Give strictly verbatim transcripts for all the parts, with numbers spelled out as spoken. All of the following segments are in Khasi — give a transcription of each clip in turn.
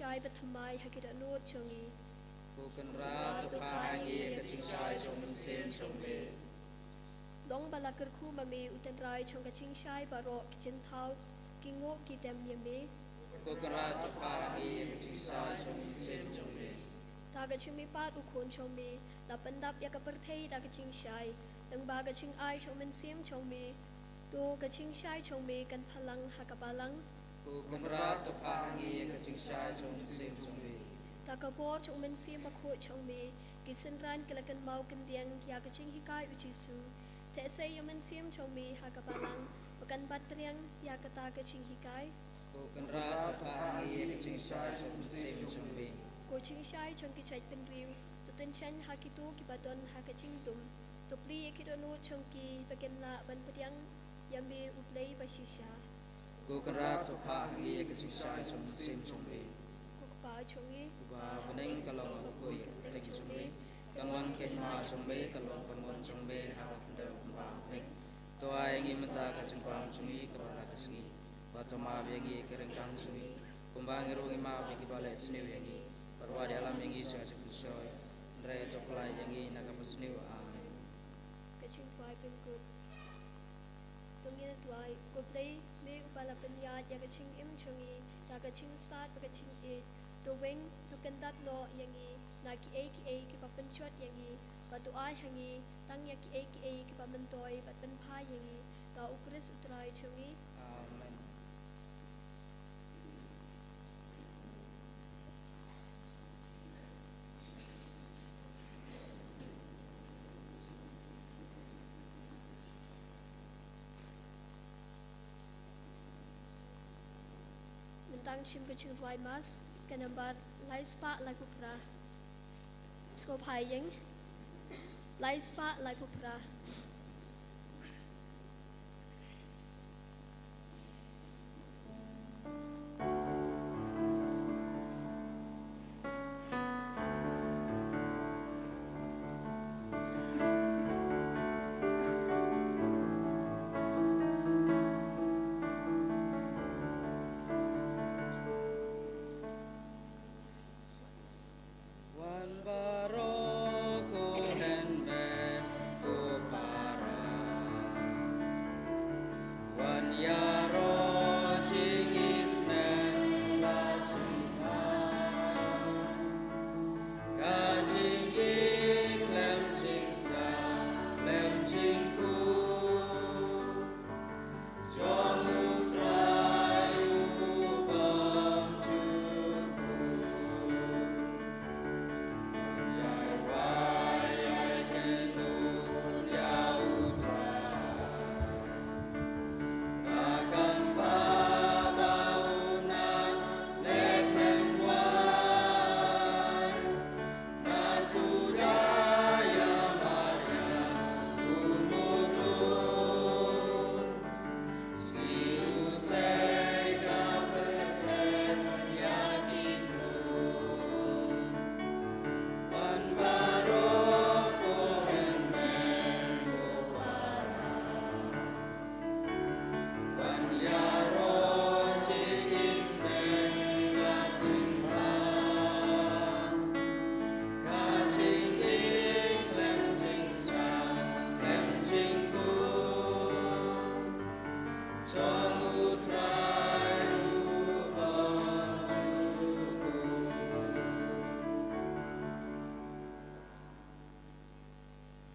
jingshai bathymmai ha ki dohnud jong ngi. Ko Kynrad, to phah ha ngi ïa ka jingshai jong u Mynsiem jong me. Long ba la kyrkhu ma me u tynrai jong ka jingshai baroh, ki jingthaw ki nguh ki dem ïa me. Ko Kynrad, to phah ha ngi ïa ka jingshai jong u Mynsiem jong me. Da ka jingmihpat u Khun jong me, la pyndap ïa ka pyrthei da ka jingshai, lyngba ka jingai jong u Mynsiem jong me. To ka jingshai jong me kan phalang ha ka balang. Ko Kynrad, to phah ha ngi ïa ka jingshai jong u Mynsiem jong me. Da ka bor jong u Mynsiem Bakhuid jong me, ki synran ki la kynmaw kyndiang ïa ka jinghikai u Jisu. Theh sei ïa u Mynsiem jong me ha ka balang, ba kan bat triang ïa kata ka jinghikai. Ko Kynrad, to phah ha ngi ïa ka jingshai jong u Mynsiem jong me. Ko jingshai jong ki jaitbynriew, to tyngshaiñ ha kito kiba don ha ka jingdum. To plie ïa ki dohnud jong ki ba kin lah ban pdiang ïa me u Blei bashisha. Ko Kynrad, to phah ha ngi ïa ka jingshai jong u Mynsiem jong me. Ko Kpa jong ngi, uba ha bneng, ka long ka bor ka kyrteng jong me. Kan wan ka hima jong me, kan long ka mon jong me ha ka khyndew kumba ha bneng. To ai ïa ngi mynta ka jingbam jong ngi kaba la ka sngi. Bad to map ïa ngi ïa ki ryngkang jong ngi, kumba ngi ruh ngi map ïa kiba leh sniew ïa ngi. Bad wat ïalam ïa ngi sha ka jingpynshoi, hynrei to pyllait ïa ngi na ka basniew. Amen. Ka jingduwai pynkut. To ngin duwai. Ko Blei, me uba la pynïaid ïa ka jingim jong ngi da ka jingstad bad ka jingïeit, to weng, to kyndat noh ïa ngi na kiei kiei kiba pynjot ïa ngi, bad to ai ha ngi tang ïa kiei kiei kiba myntoi bad pynphai ïa ngi. Da u Khrist u Trai jong ngi. Amen. Mynta ngin shim ka jingrwai Mass, ka nambar lai spah laiphew phra. Sngewbha ïeng. Lai spah laiphew phra. Wan baroh ko hynmen ko para, wan ïaroh jingisynei bad jingpang, ka jingïeit khlem jingsah khlem jingkhuid.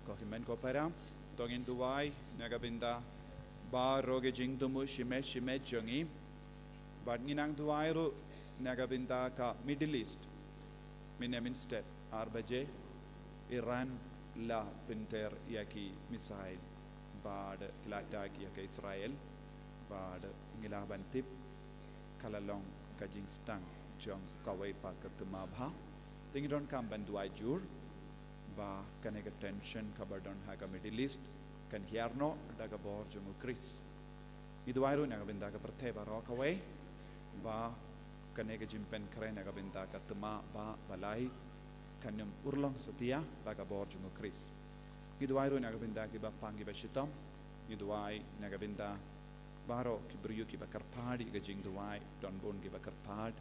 Ko hynmen ko para, to ngin duwai na ka bynta baroh ki jingthmu shimet shimet jong ngi. Bad ngin nang duwai ruh na ka bynta ka Middle East. Mynne mynstep ar baje Iran la pynter ïa ki missile bad ki la attack ïa ka Israel, bad ngi lah ban tip ka la long ka jingstad jong kawei pat ka thma bha. Te ngi donkam ban duwai jur ba kane ka tension kaba don ha ka Middle East kan hiar noh da ka bor jong u Khrist. Ngi duwai ruh na ka bynta ka pyrthei baroh kawei, ba kane ka jingpynkhreh na ka bynta ka thma ba balai kan ym urlong satia da ka bor jong u Khrist. Ngi duwai ruh na ka bynta kiba pang kiba shitom. Ngi duwai na ka bynta baroh ki briew kiba kyrpad ïa ka jingduwai, don bun kiba kyrpad.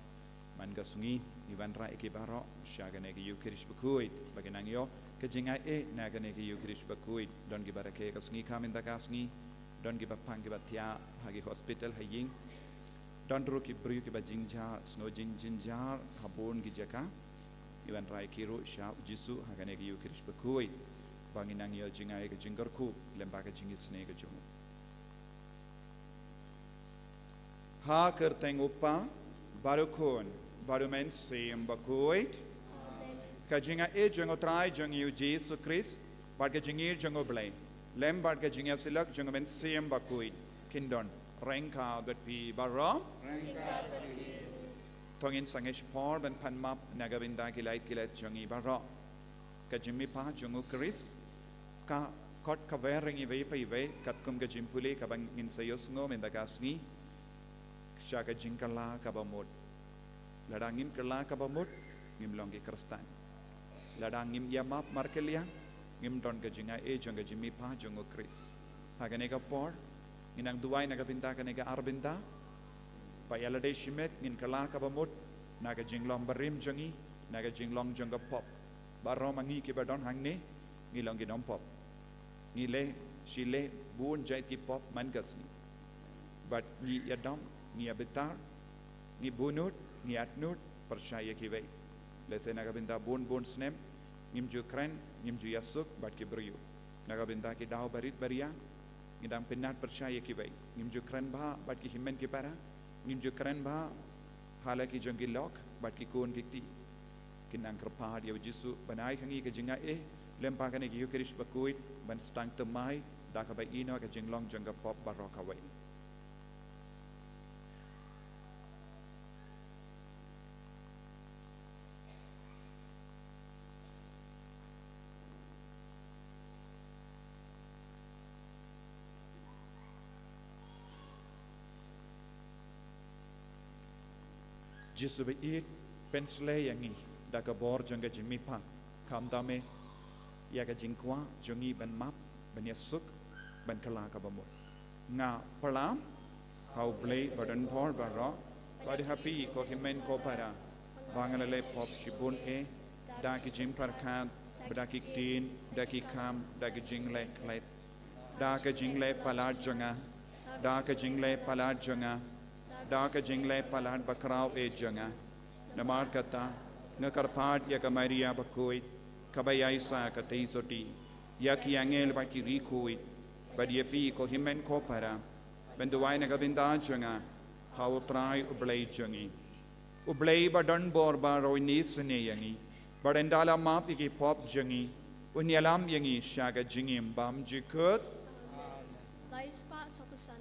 Man ka sngi, ngi wanrah ïa ki baroh sha kane ka Ïukharist bakhuid, ba kin nang ïoh ka jingaiei na kane ka Ïukharist bakhuid. Don kiba rakhe ka sngi kha mynta ka sngi, don kiba pang kiba thiah ha ki hospital ha ïing, don ruh ki briew kiba jynjar, sngew jing jynjar ha bun ki jaka. Ngi wanrah ïa ki ruh sha U Jisu ha kane ka Ïukharist bakhuid, ba ngin nang ïoh jingaiei ka jingkyrkhu lem bad ka jingisynei ka jong u. Ha ka kyrteng U Kpa, bad U Khun, bad U Mynsiem Bakhuid. Ka jingaiei jong U Trai jong ngi U Jisu Khrist, bad ka jingïeit jong U Blei, lem bad ka jingïasyllok jong U Mynsiem Bakhuid, kin don ryngkat bad phi baroh. To ngin sangeh shipor ban pan map na ka bynta ki lait ki lait jong ngi baroh. Ka jingmihpat jong U Khrist ka khot kawei ïa ngi iwei pa iwei, katkum ka jingpule kaba ngin sa ïohsngew mynta ka sngi, sha ka jingkylla kaba mut. Lada ngim kylla kaba mut, ngim long ki Khristan. Lada ngim ïa map markylliang, ngim don ka jingaiei jong ka jingmihpat jong U Khrist. Ha kane ka por, ngin nang duwai na ka bynta kane ka ar bynta, ba ïa lade shimet ngin kylla kaba mut na ka jinglong barim jong ngi, na ka jinglong jong ka pop. Baroh ma ngi kiba don hangne, ngi long ki nongpop. Ngi leh shi leh bun jait ki pop man ka sngi. Bad ngi ïadom, ngi ïabitar, ngi bunud, ngi atnud pyrshah ïa kiwei. Lehse na ka bynta bun bun snem ngim ju kren, ngim ju ïasuk bad ki briew. Na ka bynta ki daw barit baria, ngi dang pynnat pyrshah ïa kiwei. Ngim ju kren bha bad ki hynmen ki para, ngim ju kren bha ha la ki jong ki lok bad ki khun ki kti. Kin nang kyrpad ïa U Jisu ban ai ha ngi ka jingaiei lem bad kane ka Ïukharist bakhuid, ban sdang thymmai da kaba ïehnoh ka jinglong jong ka pop baroh kawei. Jisu ba ïeit, pynshlei ïa ngi da ka bor jong ka jingmihpat, khamtam eh ïa ka jingkwah jong ngi ban map, ban ïasuk, ban kylla kaba mut. Nga pyrshah ha U Blei badonbor baroh, bad ha phi ko hynmen ko para, ba nga la leh pop shibun eh, da ki jingpyrkhat, bad da ki ktien, da ki kam, da ki jingleh klet, da ka jingleh palat jong nga, da ka jingleh palat jong nga, da ka jingleh palat bakhraw eh jong nga. Namar kata, nga kyrpad ïa ka Maria bakhuid, kaba ïaisah ha ka tei sotti, ïa ki angel bad ki riewkhuid, bad ïa phi ko hynmen ko para, ban duwai na ka bynta jong nga ha U Trai U Blei jong ngi. U Blei badonbor baroh un isynei ïa ngi, bad un da la map ïa ki pop jong ngi, un ïalam ïa ngi sha ka jingim bymjukut. Lai spah sawphew san.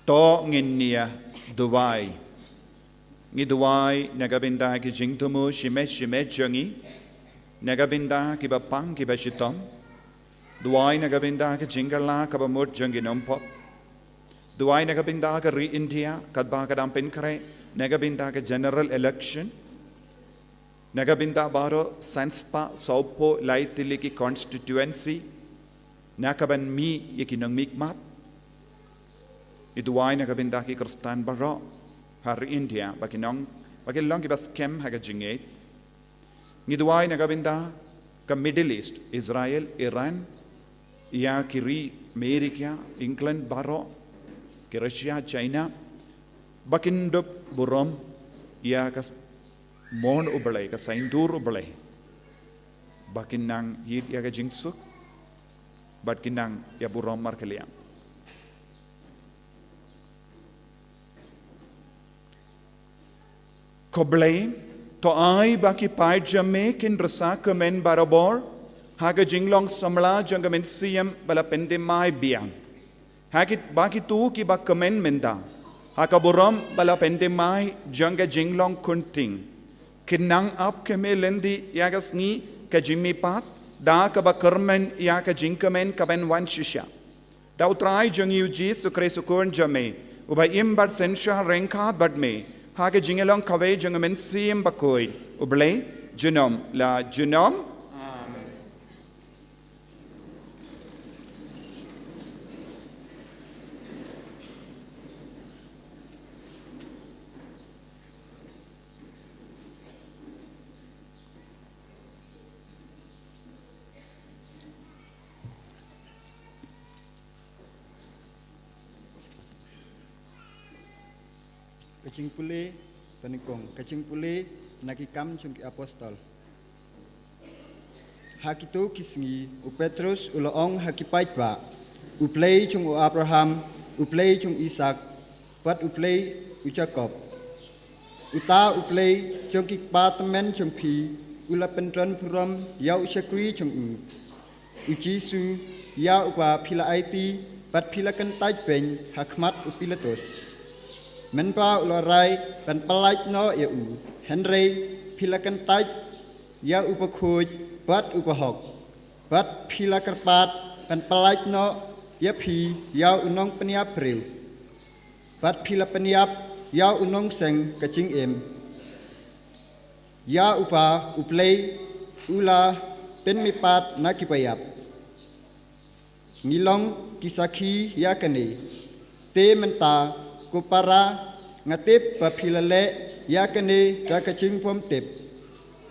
To ngin ïa duwai. Ngi duwai na ka bynta ki jingthmu shimet shimet jong ngi, na ka bynta kiba pang kiba shitom. Duwai na ka bynta ka jingkylla kaba mut jong ki nongpop. Duwai na ka bynta ka ri India katba ka dang pynkhreh, na ka bynta ka general election. Na ka bynta baroh san spah sawphew lai tylli ki constituency, na ka ban mih ïa ki nongmihkhmat. Ngi duwai na ka bynta ki Khristan baroh ha ri India, ba kin long, ba kin long kiba skhem ha ka jingngeit. Ngi duwai na ka bynta ka Middle East, Israel, Iran, ïa ki ri America, England baroh, ki Russia, China, ba kin dup burom ïa ka mon U Blei, ka saiñdur U Blei, ba kin nang ïeit ïa ka jingsuk, bad kin nang ïa burom markylliang. Ko Blei, to ai ba ki paid jong me kin rsa kmen barabor ha ka jinglong samla jong ka mynsiem ba la pynthymmai biang. Ha ki, ba kito kiba kmen mynta ha ka burom ba la pynthymmai jong ka jinglong khunting, kin nang ap kmen lynti ïa ka sngi ka jingmihpat da kaba kyrmen ïa ka jingkmen ka ban wan shisha. Da U Trai jong ngi U Jisu Khrist U Khun jong me, uba im bad synshar ryngkat bad me ha ka jingïalong kawei jong U Mynsiem Bakhuid, U Blei, junom la junom. Amen. Ka jingpule, panyngkong, ka jingpule na Ki Kam jong ki Apostol. Ha kito ki sngi, u Petrus u la ong ha ki paidbah, U Blei jong u Abraham, U Blei jong u Isaak, bad U Blei u Jakob, uta U Blei jong ki kpa tymmen jong phi, u la pyndon burom ïa u shakri jong u, U Jisu, ïa uba phi la aiti bad phi la kyntait beiñ ha khmat u Pilatus. Mynba u la rai ban pyllait noh ïa u, hynrei phi la kyntait ïa u bakhuid bad u bahok, bad phi la kyrpad ban pyllait noh ïa phi ïa u nongpynïap briew, bad phi la pynïap ïa u nongseng ka jingim, ïa uba U Blei u la pynmihpat na ki baïap. Ngi long ki sakhi ïa kane. Te mynta, ko para, nga tip ba phi la leh ïa kane da ka jingbymtip,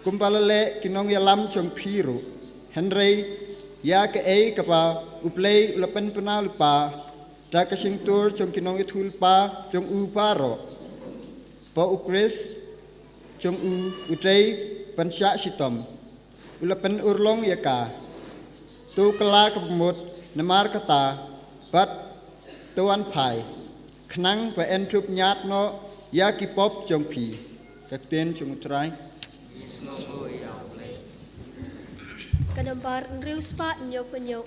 kumba la leh ki nongïalam jong phi ruh. Hynrei ïa kaei kaba U Blei u la pynbna lypa da ka shyntur jong ki nongïathuhlypa jong u baroh, ba U Khrist jong u u dei ban shah shitom, u la pynurlong ïa ka. To kylla ka bamut namar kata, bad to wan phai, khnang ba yn dup ñiad noh ïa ki pop jong phi. Ka ktien jong U Trai. Ka nambar hynriew spah hynñiewphew hynñiew.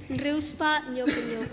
Hynriew spah hynñiewphew hynñiew.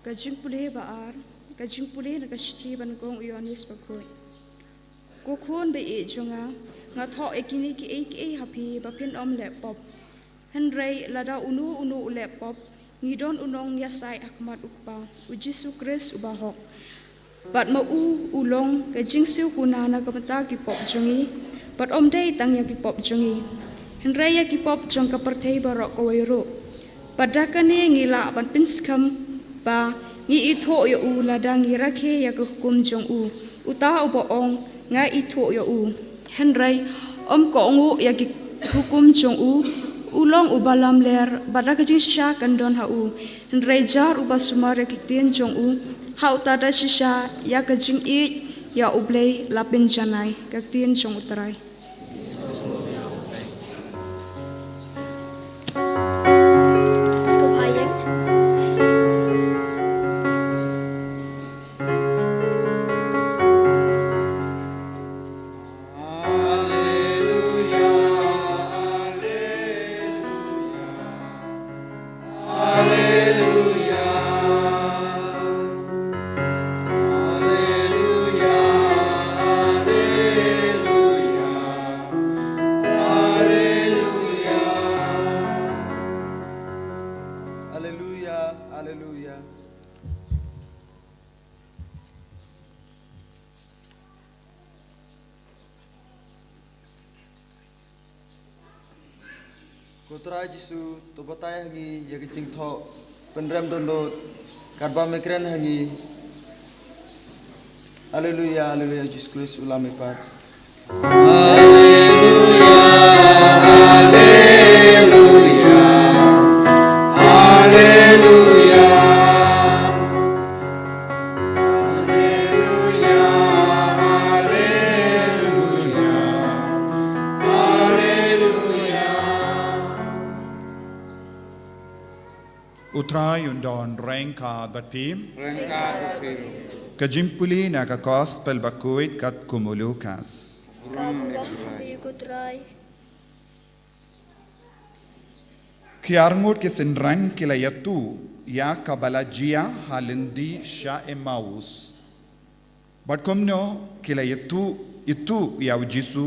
Ka jingpule ba ar, ka jingpule na ka shithi ba nyngkong u Ïoannis bakhuid. Ko khun ba ïeit jong nga, nga thoh ïa kine kiei kiei ha phi ba phin ym leh pop. Hynrei lada uno uno u leh pop, ngi don u nongïasaid ha khmat u Kpa, u Jisu Khrist uba hok. Bad ma u u long ka jingsiew kuna na ka bynta ki pop jong ngi, bad ym dei tang ïa ki pop jong ngi, hynrei ïa ki pop jong ka pyrthei baroh kawei ruh. Bad da kane ngi lah ban pynskhem ba ngi ithuh ïa u lada ngi rakhe ïa ka hukum jong u. Uta uba ong, nga ithuh ïa u, hynrei ym kohnguh ïa ki hukum jong u, u long uba lamler, bad da ka jingshisha kan don ha u. Hynrei jar uba sumar ïa ki ktien jong u, ha uta da shisha ïa ka jingïeit ïa U Blei la pynjanai. Ka ktien jong U Trai. Sngewbha ïeng. Alleluia, alleluia. Ko Trai Jisu, to batai ha ngi ïa ka jingthoh pynrem dohnud katba me kren ha ngi. Alleluia, alleluia, Jisu Khrist u la mihpat. Alleluia, alleluia, alleluia. Alleluia, alleluia, alleluia. U Trai un don ryngkat bad phi. Ryngkat bad phi. Ka jingpule na ka Gospel bakhuid katkum u Lukas. Burom ïa phi, ko Trai. Ki arngut ki synran ki la ïathuh ïa kaba la jia ha lynti sha Emmaus. Bad kumno ki la ïathuh, ithuh ïa u Jisu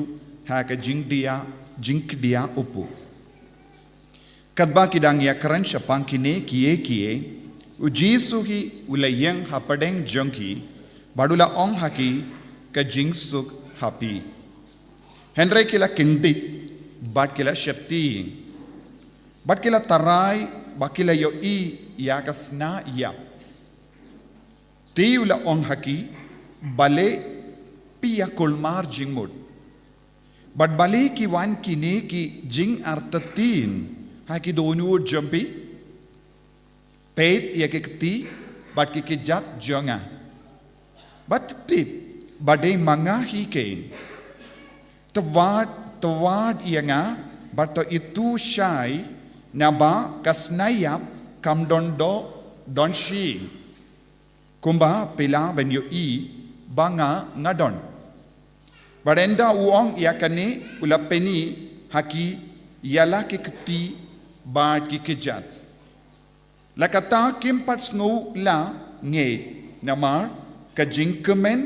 ha ka jingdia, jingkdia u puk. Katba ki dang ïakren shaphang kine kiei kiei, u Jisu hi u la ïeng hapdeng jong ki, bad u la ong ha ki, ka jingsuk ha phi. Hynrei ki la kyndit, bad ki la sheptieng. Bad ki la tharai, ba ki la ïohi ïa ka sna ïap. Te u la ong ha ki, balei phi ïa kulmar jingmut. Bad balei ki wan kine ki jingartatien ha ki dohnud jong phi. Peit ïa ki kti bad ki kjat jong nga. Bad tip ba dei ma nga hi kein. To wad, to wad ïa nga bad to ithuh shai, naba ka sna ïap kam don doh don shi. Kumba phi lah ban ïohi ba nga nga don. Bad ynda u ong ïa kane u la pyni ha ki ïa la ki kti bad ki kjat. La katta kim pat sngew la ngeit namar ka jingkmen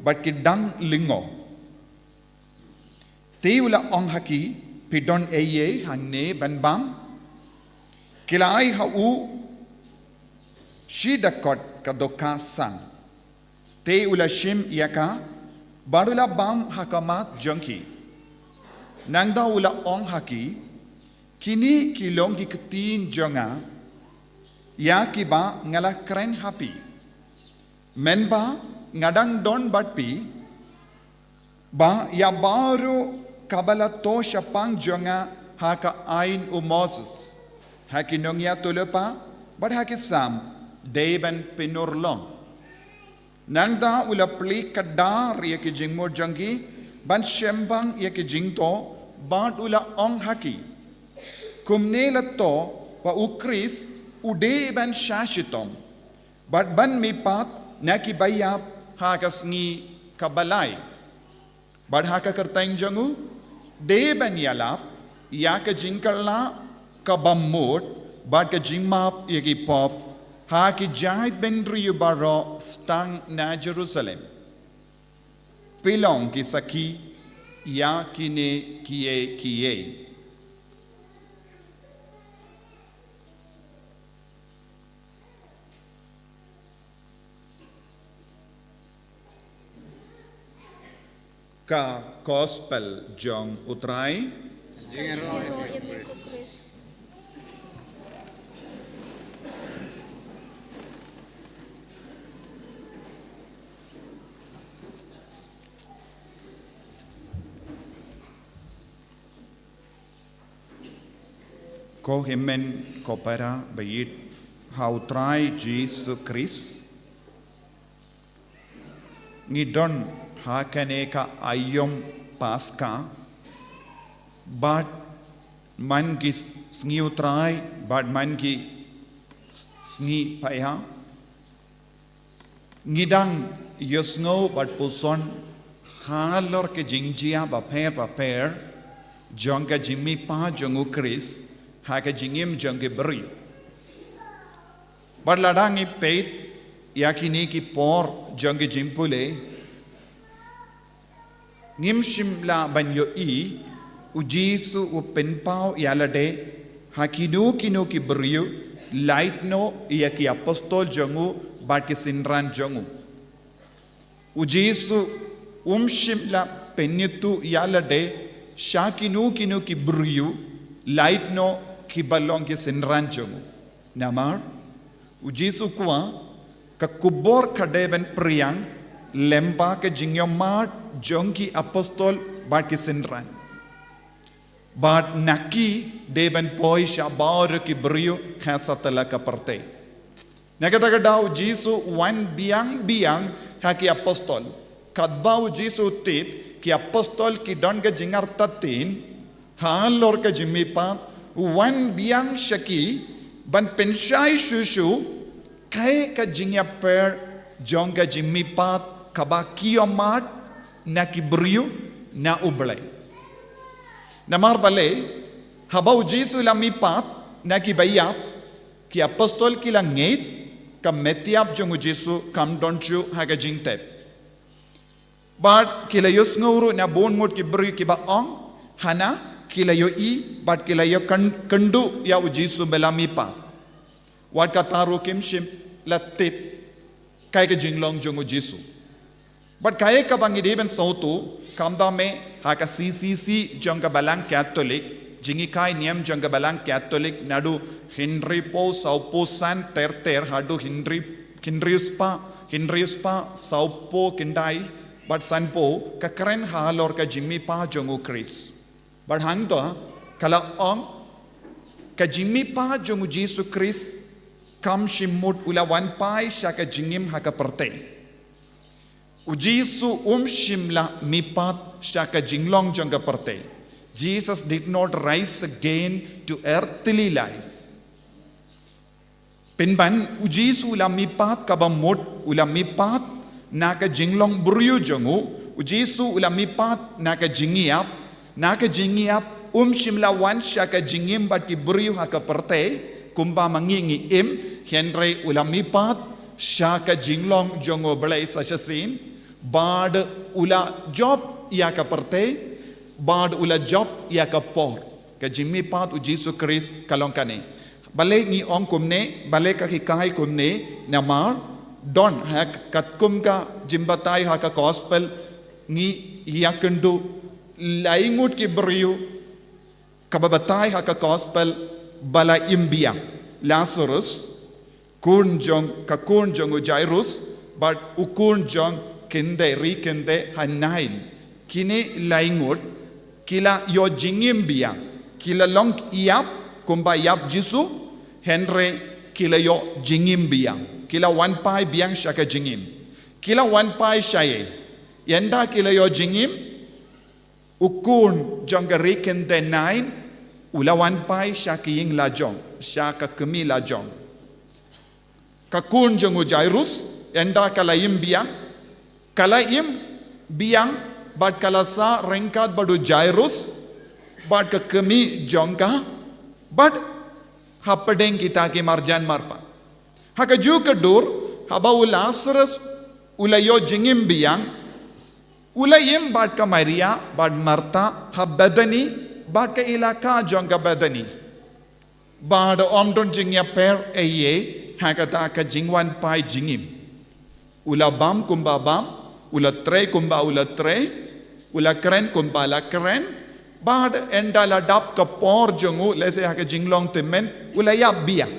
bad ki dang lyngngoh. Te u la ong ha ki, phi don ei ei hangne ban bam. Ki la ai ha u shi dakot ka dohkha sang. Te u la shim ïa ka bad u la bam ha khmat jong ki. Nangta u la ong ha ki, kine ki long ki ktien jong nga. ïa kiba nga la kren ha phi. Mynba nga dang don bad phi, ba ïa baroh kaba la thoh shaphang jong nga ha ka aiñ u Moses, ha ki nongïathuhlypa bad ha ki Salm, dei ban pynurlong. Nangta u la plie kdar ïa ki jingmut jong ki, ban shembang ïa ki jingthoh, bad u la ong ha ki: Kumne la thoh ba u Khrist u dei ban shah shitom, bad ban mihpat na kiba ïap ha ka sngi kaba lai. Bad ha ka kyrteng jong u, dei ban ïalap ïa ka jingkylla kaba mut, bad ka jingmap ïa ki pop, ha ki jaitbynriew baroh sdang na Jerusalem. Phi long ki sakhi ïa kine kiei kiei. Ka Gospel jong u Trai. Jingïaroh ïa me ko Khrist. Ko hynmen ko para ba ïeit ha u Trai Jisu Khrist, ngi don ha kane ka aïom Paska, bad man ki sngi u Trai, bad man ki sngi païa. Ngi dang ïohsngew bad puson halor ki jingjia bapher bapher jong ka jingmihpat jong u Khrist ha ka jingim jong ki briew. Bad lada ngi peit ïa kine ki por jong ki jingpule, ngim shym lah ban ïohi u Jisu u pynpaw ïalade ha kino kino ki briew, lait noh ïa ki apostol jong u bad ki synran jong u. U Jisu um shym lah pynïathuh ïalade sha kino kino ki briew, lait noh kiba long ki synran jong u. Namar u Jisu kwah ka khubor ka dei ban phriang lyngba ka jingïohmad jong ki apostol bad ki synran. Bad na ki dei ban poi sha baroh ki briew ha satlak ka pyrthei. Na kata ka daw u Jisu u wan biang biang ha ki apostol. Katba u Jisu u tip ki apostol ki don ka jingartatien halor ka jingmihpat, u wan biang sha ki ban pynshai shuh shuh kaei ka jingïapher jong ka jingmihpat kaba ki ïohmad na ki briew, na U Blei. Namar balei, haba u Jisu u la mihpat na kiba ïap, ki apostol ki la ngeit ka met ïap jong u Jisu kam don shuh ha ka jingtep. Bad ki la ïohsngew ruh na bun ngut ki briew kiba ong, hana ki la ïohi bad ki la ïakyn-, kynduh ïa u Jisu ba la mihpat. Wat kata ruh kim shym la tip kaei ka jinglong jong u Jisu. Bad kaei kaba ngi dei ban sngewthuh, khamtam eh ha ka C C C jong ka Balang Katholik, jinghikai niam jong ka Balang Katholik naduh hynriewphew sawphew san ter ter haduh hynriew, hynriew spah, hynriew spah sawphew khyndai bad sanphew, ka kren halor ka jingmihpat jong u Khrist. Bad hangta ka la ong, ka jingmihpat jong u Jisu Khrist kam shym mut u la wan phai sha ka jingim ha ka pyrthei. U Jisu um shym la mihpat sha ka jinglong jong ka pyrthei. Jesus did not rise again to earthly life. Pynban, u Jisu u la mihpat kaba mut, u la mihpat na ka jinglong briew jong u, u Jisu u la mihpat na ka jingïap, na ka jingïap, um shym la wan sha ka jingim bad ki briew ha ka pyrthei, kumba ma ngi ngi im, hynrei u la mihpat sha ka jinglong jong U Blei sa shisien, bad u la jop ïa ka pyrthei, bad u la jop ïa ka por. Ka jingmihpat u Jisu Khrist ka long kane. Balei ngi ong kumne, balei ka hikai kumne, namar don ha katkum ka jingbatai ha ka gospel ngi ïakynduh lai ngut ki briew kaba batai ha ka gospel ba la im biang. Lazarus, Khun jong, ka khun jong u Jairus, bad u khun jong kynthei, ri kynthei ha Nain. Kine lai ngut, ki la ïoh jingim biang. Ki la long ïap, kumba ïap Jisu, hynrei ki la ïoh jingim biang. Ki la wan phai biang sha ka jingim. Ki la wan phai shaei. Ynda ki la ïoh jingim, u khun jong ka ri kynthei Nain, u la wan phai sha ka ïing lajong, sha ka kmie lajong. Ka khun jong u Jairus, ynda ka la im biang, ka la im biang, bad ka la sah ryngkat bad u Jairus, bad ka kmie jong ka, bad hapdeng kita ki marjan marpa. Ha kajuh ka dur, haba u Lasarus, u la ïoh jingim biang, u la im bad ka Maria, bad Martha, ha Bethany, bad ka ilaka jong ka Bethany. Bad ym don jingïapher eiei, ha kata ka jingwan phai jingim. U la bam kumba bam, u la trei kumba u la trei, u la kren kumba la kren, bad ynda la dap ka por jong u, lehse ha ka jinglong tymmen, u la ïap biang.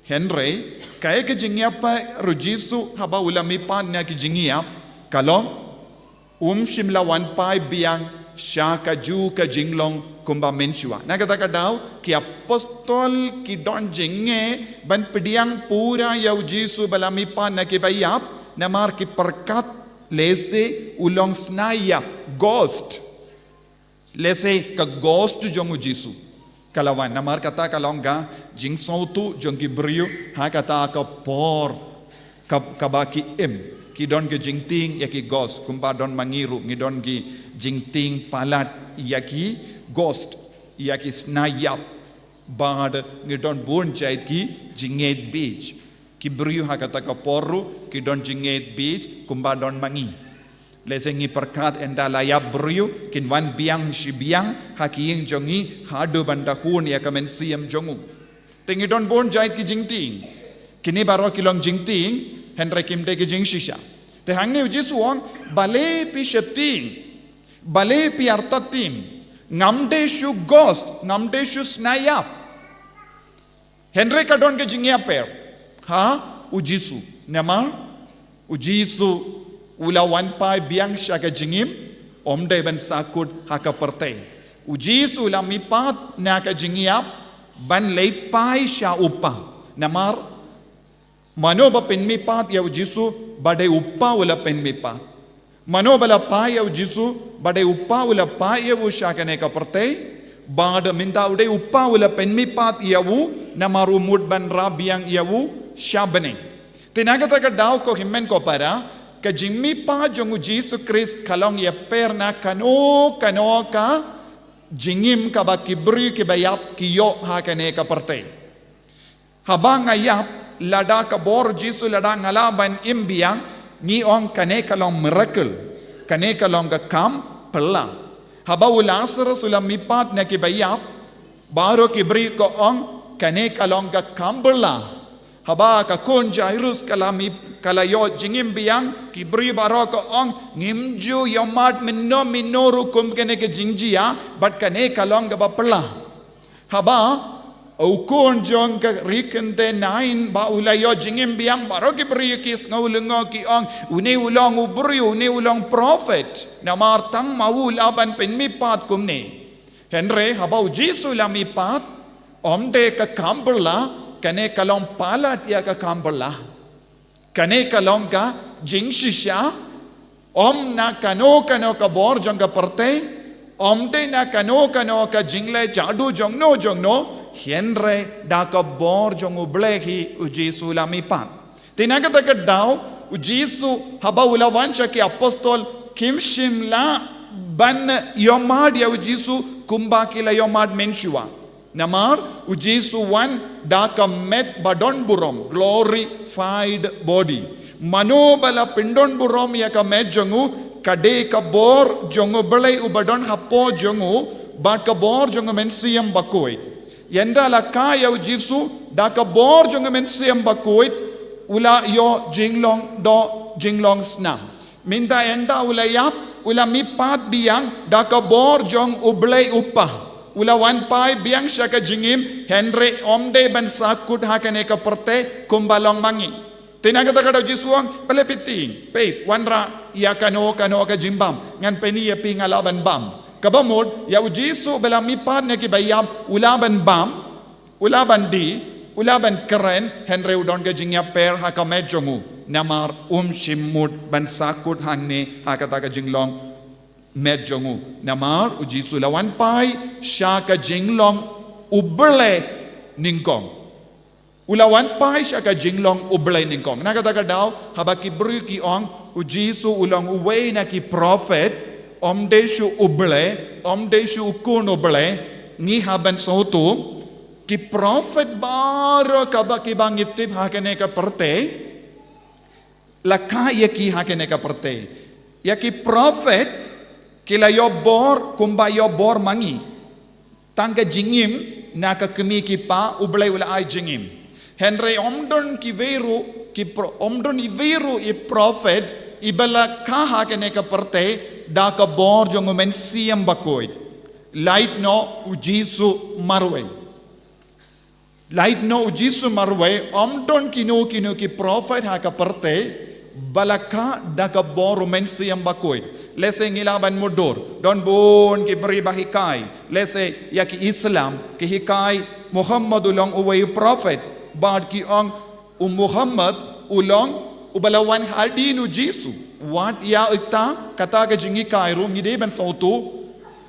Hynrei, kaei ka jingïapher u Jisu haba u la mihpat na ki jingïap, ka long, um shym la wan phai biang sha kajuh ka jinglong kumba mynshuwa. Na kata ka daw, ki apostol ki don jingeh ban pdiang pura ïa u Jisu ba la mihpat na kiba ïap, namar ki pyrkhat lehse u long sna ïap, ghost. Lehse ka ghost jong u Jisu ka la wan. Namar kata ka long ka jingsngewthuh jong ki briew ha kata ka por ka, kaba ki im. Ki don ka jingtieng ïa ki ghost, kumba don ma ngi ruh, ngi don ki jingtieng palat ïa ki ghost, ïa ki sna ïap. Bad ngi don bun jait ki jingngeit bieit. Ki briew ha kata ka por ruh, ki don jingngeit bieit, kumba don ma ngi. Lehse ngi pyrkhat ynda la ïap briew, kin wan biang shi biang, ha ki ïing jong ngi, haduh ban da hun ïa ka mynsiem jong u. Te ngi don bun jait ki jingtieng. Kine baroh ki long jingtieng, hynrei kim dei ki jingshisha. Te hangne u Jisu u ong, balei phi sheptieng, balei phi artatien, ngam dei shu ghost, ngam dei shu sna ïap. Hynrei ka don ka jingïapher ha u Jisu. Namar u Jisu u la wan phai biang sha ka jingim, ym dei ban sahkut ha ka pyrthei. U Jisu u la mihpat na ka jingïap ban leit phai sha u Kpa. Namar mano ba pynmihpat ïa u Jisu, ba dei u Kpa u la pynmihpat. Mano ba la phai ïa u Jisu, ba dei u Kpa u la phai ïa u sha kane ka pyrthei, bad mynta u dei u Kpa u la pynmihpat ïa u, namar u mut ban rah biang ïa u sha bneng. Te na kata ka daw ko hynmen ko para, ka jingmihpat jong u Jisu Khrist ka long ïapher na kano kano ka jingim kaba ki briew kiba ïap ki ïoh ha kane ka pyrthei. Haba nga ïap, lada ka bor Jisu lada nga lah ban im biang, ngi ong kane ka long miracle, kane ka long ka kam phylla. Haba u Lasarus u la mihpat na kiba ïap, baroh ki briew ka ong kane ka long ka kam phylla. Haba ka khun Jairus ka la mih, ka la ïoh jingim biang, ki briew baroh ka ong ngim ju ïohmad mynno mynno ruh kum kane ka jingjia, bad kane ka long kaba phylla. Haba u khun jong ka ri kynthei Nain ba u la ïoh jingim biang, baroh ki briew ki sngew lyngngoh ki ong, une u long u briew, une u long prophet. Namar tang ma u lah ban pynmihpat kumne. Hynrei haba u Jisu u la mihpat, ym dei ka kam phylla, kane ka long palat ïa ka kam phylla. Kane ka long ka jingshisha, ym na kano kano ka bor jong ka pyrthei, ym dei na kano kano ka jingleh jadu jongno jongno, hynrei da ka bor jong U Blei hi u Jisu u la mihpat. Te na kata ka daw, u Jisu haba u la wan sha ki apostol, kim shym lah ban ïohmad ïa u Jisu kumba ki la ïohmad mynshuwa. Namar u Jisu u wan da ka met ba don burom, glorified body. Mano ba la pyndon burom ïa ka met jong u, ka dei ka bor jong U Blei uba don hapoh jong u, bad ka bor jong U Mynsiem Bakhuid. Ynda la kha ïa u Jisu da ka bor jong U Mynsiem Bakhuid, u la ïoh jinglong doh jinglong snam. Mynta ynda u la ïap, u la mihpat biang da ka bor jong U Blei U Kpa. U la wan phai biang sha ka jingim, hynrei ym dei ban sahkut ha kane ka pyrthei kumba long ma ngi. Te na kata ka daw Jisu u ong, balei phi tieng? Peit, wanrah ïa kano kano ka jingbam, ngan pyni ïa phi nga lah ban bam. Kaba mut, ïa u Jisu ba la mihpat na kiba ïap, u lah ban bam, u lah ban die, u lah ban kren, hynrei u don ka jingïapher ha ka met jong u. Namar um shym mut ban sahkut hangne ha kata ka jinglong met jong u. Namar u Jisu u la wan phai sha ka jinglong U Blei nyngkong. U la wan phai sha ka jinglong U Blei nyngkong. Na kata ka daw, haba ki briew ki ong, u Jisu u long uwei na ki prophet, ym dei shuh U Blei, ym dei shuh u Khun U Blei, ngi hap ban sngewthuh, ki prophet baroh kaba kiba ngi tip ha kane ka pyrthei, la kha ïa ki ha kane ka pyrthei. Ïa ki prophet, ki la ïoh bor kumba ïoh bor ma ngi. Tang ka jingim na ka kmie ki kpa, U Blei u la ai jingim. Hynrei ym don kiwei ruh, ki pro-, ym don iwei ruh i prophet iba la kha ha kane ka pyrthei da ka bor jong U Mynsiem Bakhuid. Lait noh u Jisu marwei. Lait noh u Jisu marwei, ym don kino kino ki prophet ha ka pyrthei ba la kha da ka bor U Mynsiem Bakhuid. Lehse ngi lah ban mutdur, don bun ki briew ba hikai, lehse ïa ki Islam, ki hikai Muhammad u long uwei u prophet, bad ki ong u Muhammad u long uba la wan hadien u Jisu. Wat ïa ita kata ka jinghikai ruh ngi dei ban sngewthuh,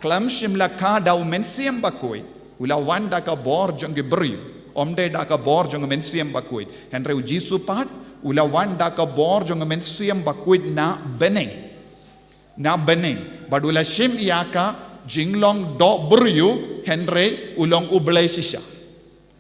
khlem shym la kha da U Mynsiem Bakhuid. U la wan da ka bor jong ki briew, ym dei da ka bor jong U Mynsiem Bakhuid. Hynrei u Jisu pat, u la wan da ka bor jong U Mynsiem Bakhuid na bneng. Na bneng. Bad u la shim ïa ka jinglong doh briew, hynrei u long U Blei shisha.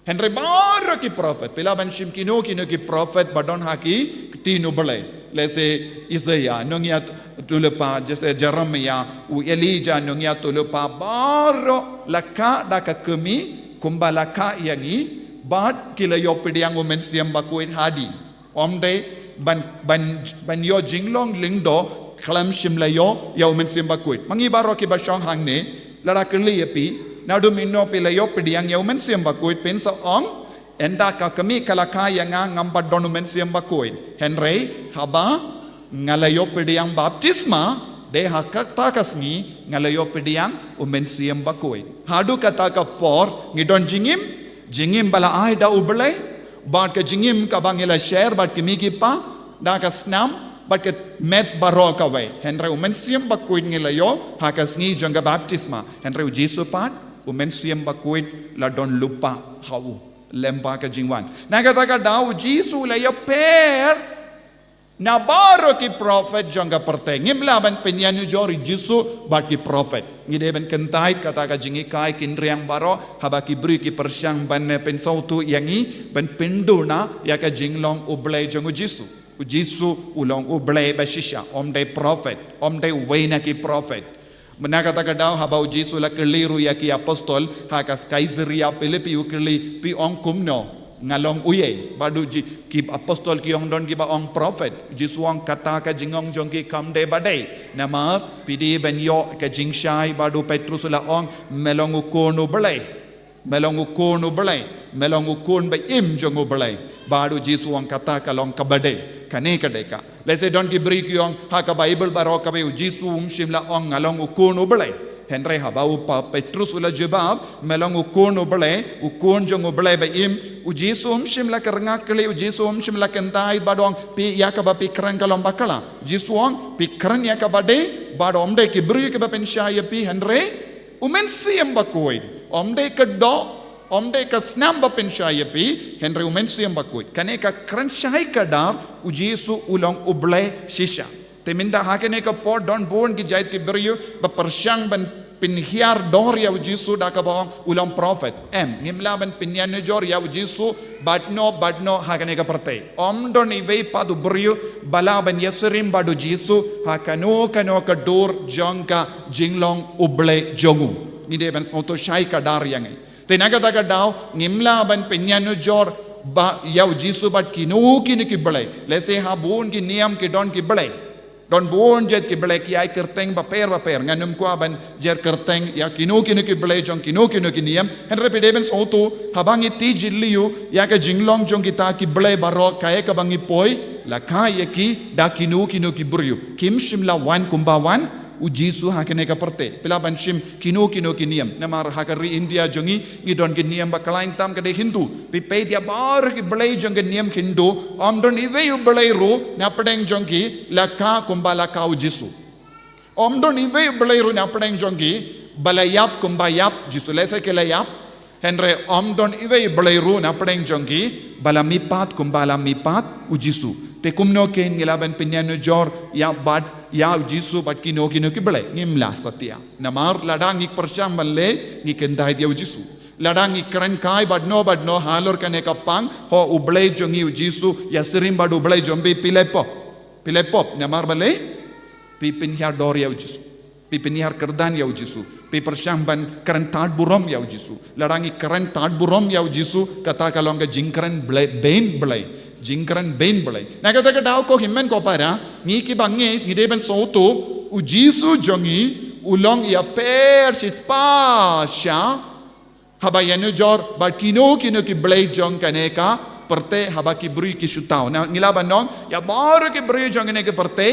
Hynrei baroh ki prophet, phi lah ban shim kino kino ki prophet ba don ha ki ktien U Blei. Lehse Isaiah, nongïathuhlypa, lehse Jeremiah, u Elijah, nongïathuhlypa, baroh la kha da ka kmie kumba la kha ïa ngi, bad ki la ïoh pdiang U Mynsiem Bakhuid hadien. Ym dei ban, ban, ban ïoh jinglong lyngdoh khlem shym la ïoh ïa U Mynsiem Bakhuid. Ma ngi baroh kiba shong hangne, lada kylli ïa phi, naduh mynno phi la ïoh pdiang ïa U Mynsiem Bakhuid, phin sa ong, ynda ka kmie ka la kha ïa nga ngam pat don U Mynsiem Bakhuid. Hynrei haba nga la ïoh pdiang baptisma, dei ha kata ka sngi nga la ïoh pdiang U Mynsiem Bakhuid. Haduh kata ka por ngi don jingim, jingim ba la ai da U Blei, bad ka jingim kaba ngi la share bad ki kmie ki kpa da ka snam bad ka met baroh kawei. Hynrei U Mynsiem Bakhuid ngi la ïoh ha ka sngi jong ka baptisma. Hynrei u Jisu pat, U Mynsiem Bakhuid la don lypa ha u lem bad ka jingwan. Na kata ka daw u Jisu u la ïapher na baroh ki prophet jong ka pyrthei. Ngim lah ban pynïanujor ïa u Jisu bad ki prophet. Ngi dei ban kyntait kata ka jinghikai, ki nonghikai baroh, haba ki briew ki pyrshang ban, eh, pynsngewthuh ïa ngi, ban pynduna ïa ka jinglong U Blei jong u Jisu. U Jisu u long U Blei ba shisha, ym dei prophet, ym dei uwei na ki prophet. Mynta kata ka daw haba u Jisu u la kylli ruh ïa ki apostol ha ka Kaisaria Philippi, u kylli, phi ong kumno nga long uei? Bad u Ji-, ki apostol ki ong don kiba ong prophet. U Jisu u ong kata ka jingong jong ki kam dei ba dei. Namar phi dei ban ïoh ka jingshai, bad u Petrus u la ong, me long u Khun u Blei. Me long u Khun u Blei, me long u Khun ba im jong u Blei. Bad u Jisu u ong kata ka long kaba dei. Kane ka dei ka. Lehse don ki briew ki ong ha ka Baibl baroh kawei u Jisu um shym la ong nga long u Khun u Blei. Hynrei haba u pa Petrus u la jubab, me long u Khun u Blei, u Khun jong u Blei ba im, u Jisu um shym la kyrngak kylli, u Jisu um shym la kyntait bad ong, phi ïa kaba phi kren ka long bakla. U Jisu u ong, phi kren ïa kaba dei, bad ym dei ki briew kiba pynshai ïa phi, hynrei U Mynsiem Bakhuid, ym dei ka doh, ym dei ka snam ba pynshai ïa phi, hynrei U Mynsiem Bakhuid. Kane ka kren shai kdar, u Jisu u long U Blei shisha. Te mynta ha kane ka por don bun ki jait ki briew ba pyrshang ban pynhiar dor ïa u Jisu da kaba ong u long prophet. Em, ngim lah ban pynïanujor ïa u Jisu, bad no, bad no, ha kane ka pyrthei. Ym don iwei pat u briew ba lah ban ïasyriem bad u Jisu ha kano kano ka dur jong ka jinglong U Blei jong u. Ngi dei ban sngewthuh shai kdar ïa ngi. Te na kata ka daw, ngim lah ban pynïanujor ba ïa u Jisu bad kino kino ki blei. Lehse ha bun ki niam ki don ki blei. Don bun jait ki blei ki ai kyrteng bapher bapher. Ngan ym kwah ban jer kyrteng ïa kino kino ki blei jong kino kino ki niam. Hynrei phi dei ban sngewthuh, haba ngi tih jylliew ïa ka jinglong jong kita ki blei baroh kaei kaba ngi poi, la kha ïa ki da kino kino ki briew. Kim shym la wan kumba wan u Jisu ha kane ka pyrthei. Phi lah ban shim kino kino ki niam. Namar ha ka ri India jong ngi, ngi don ki niam ba khlaiñ tam ka dei Hindu. Phi peit ïa baroh ki blei jong ki niam Hindu, ym don iwei u blei ruh na pdeng jong ki la kha kumba la kha u Jisu. Ym don iwei u blei ruh na pdeng jong ki ba la ïap kumba ïap u Jisu. Lehse ki la ïap, hynrei ym don iwei u blei ruh na pdeng jong ki ba la mihpat kumba la mihpat u Jisu. Te kumno kein ngi lah ban pynïanujor ïa bad ïa u Jisu bad kino kino ki blei? Ngim lah satia. Namar lada ngi pyrshang ban leh, ngi kyndait ïa u Jisu. Lada ngi kren kai bad no bad no halor kane ka pang, ho u blei jong ngi u Jisu, ïasyriem bad u blei jong phi, phi lah pop. Phi lah pop, namar balei? Phi pynhiar dor ïa u Jisu. Phi pynhiar kyrdan ïa u Jisu. Phi pyrshang ban kren tad burom ïa u Jisu. Lada ngi kren tad burom ïa u Jisu, kata ka long ka jingkren blei, beiñ blei. Jingkren beiñ blei. Na kata ka daw ko hynmen ko para, ngi kiba ngeit, ngi dei ban sngewthuh, u Jisu jong ngi, u long ïapher shispah sha, haba ïanujor bad kino kino ki blei jong kane ka pyrthei, haba ki briew ki shu thaw. Na ngi lah ban ong, ïa baroh ki briew jong kane ka pyrthei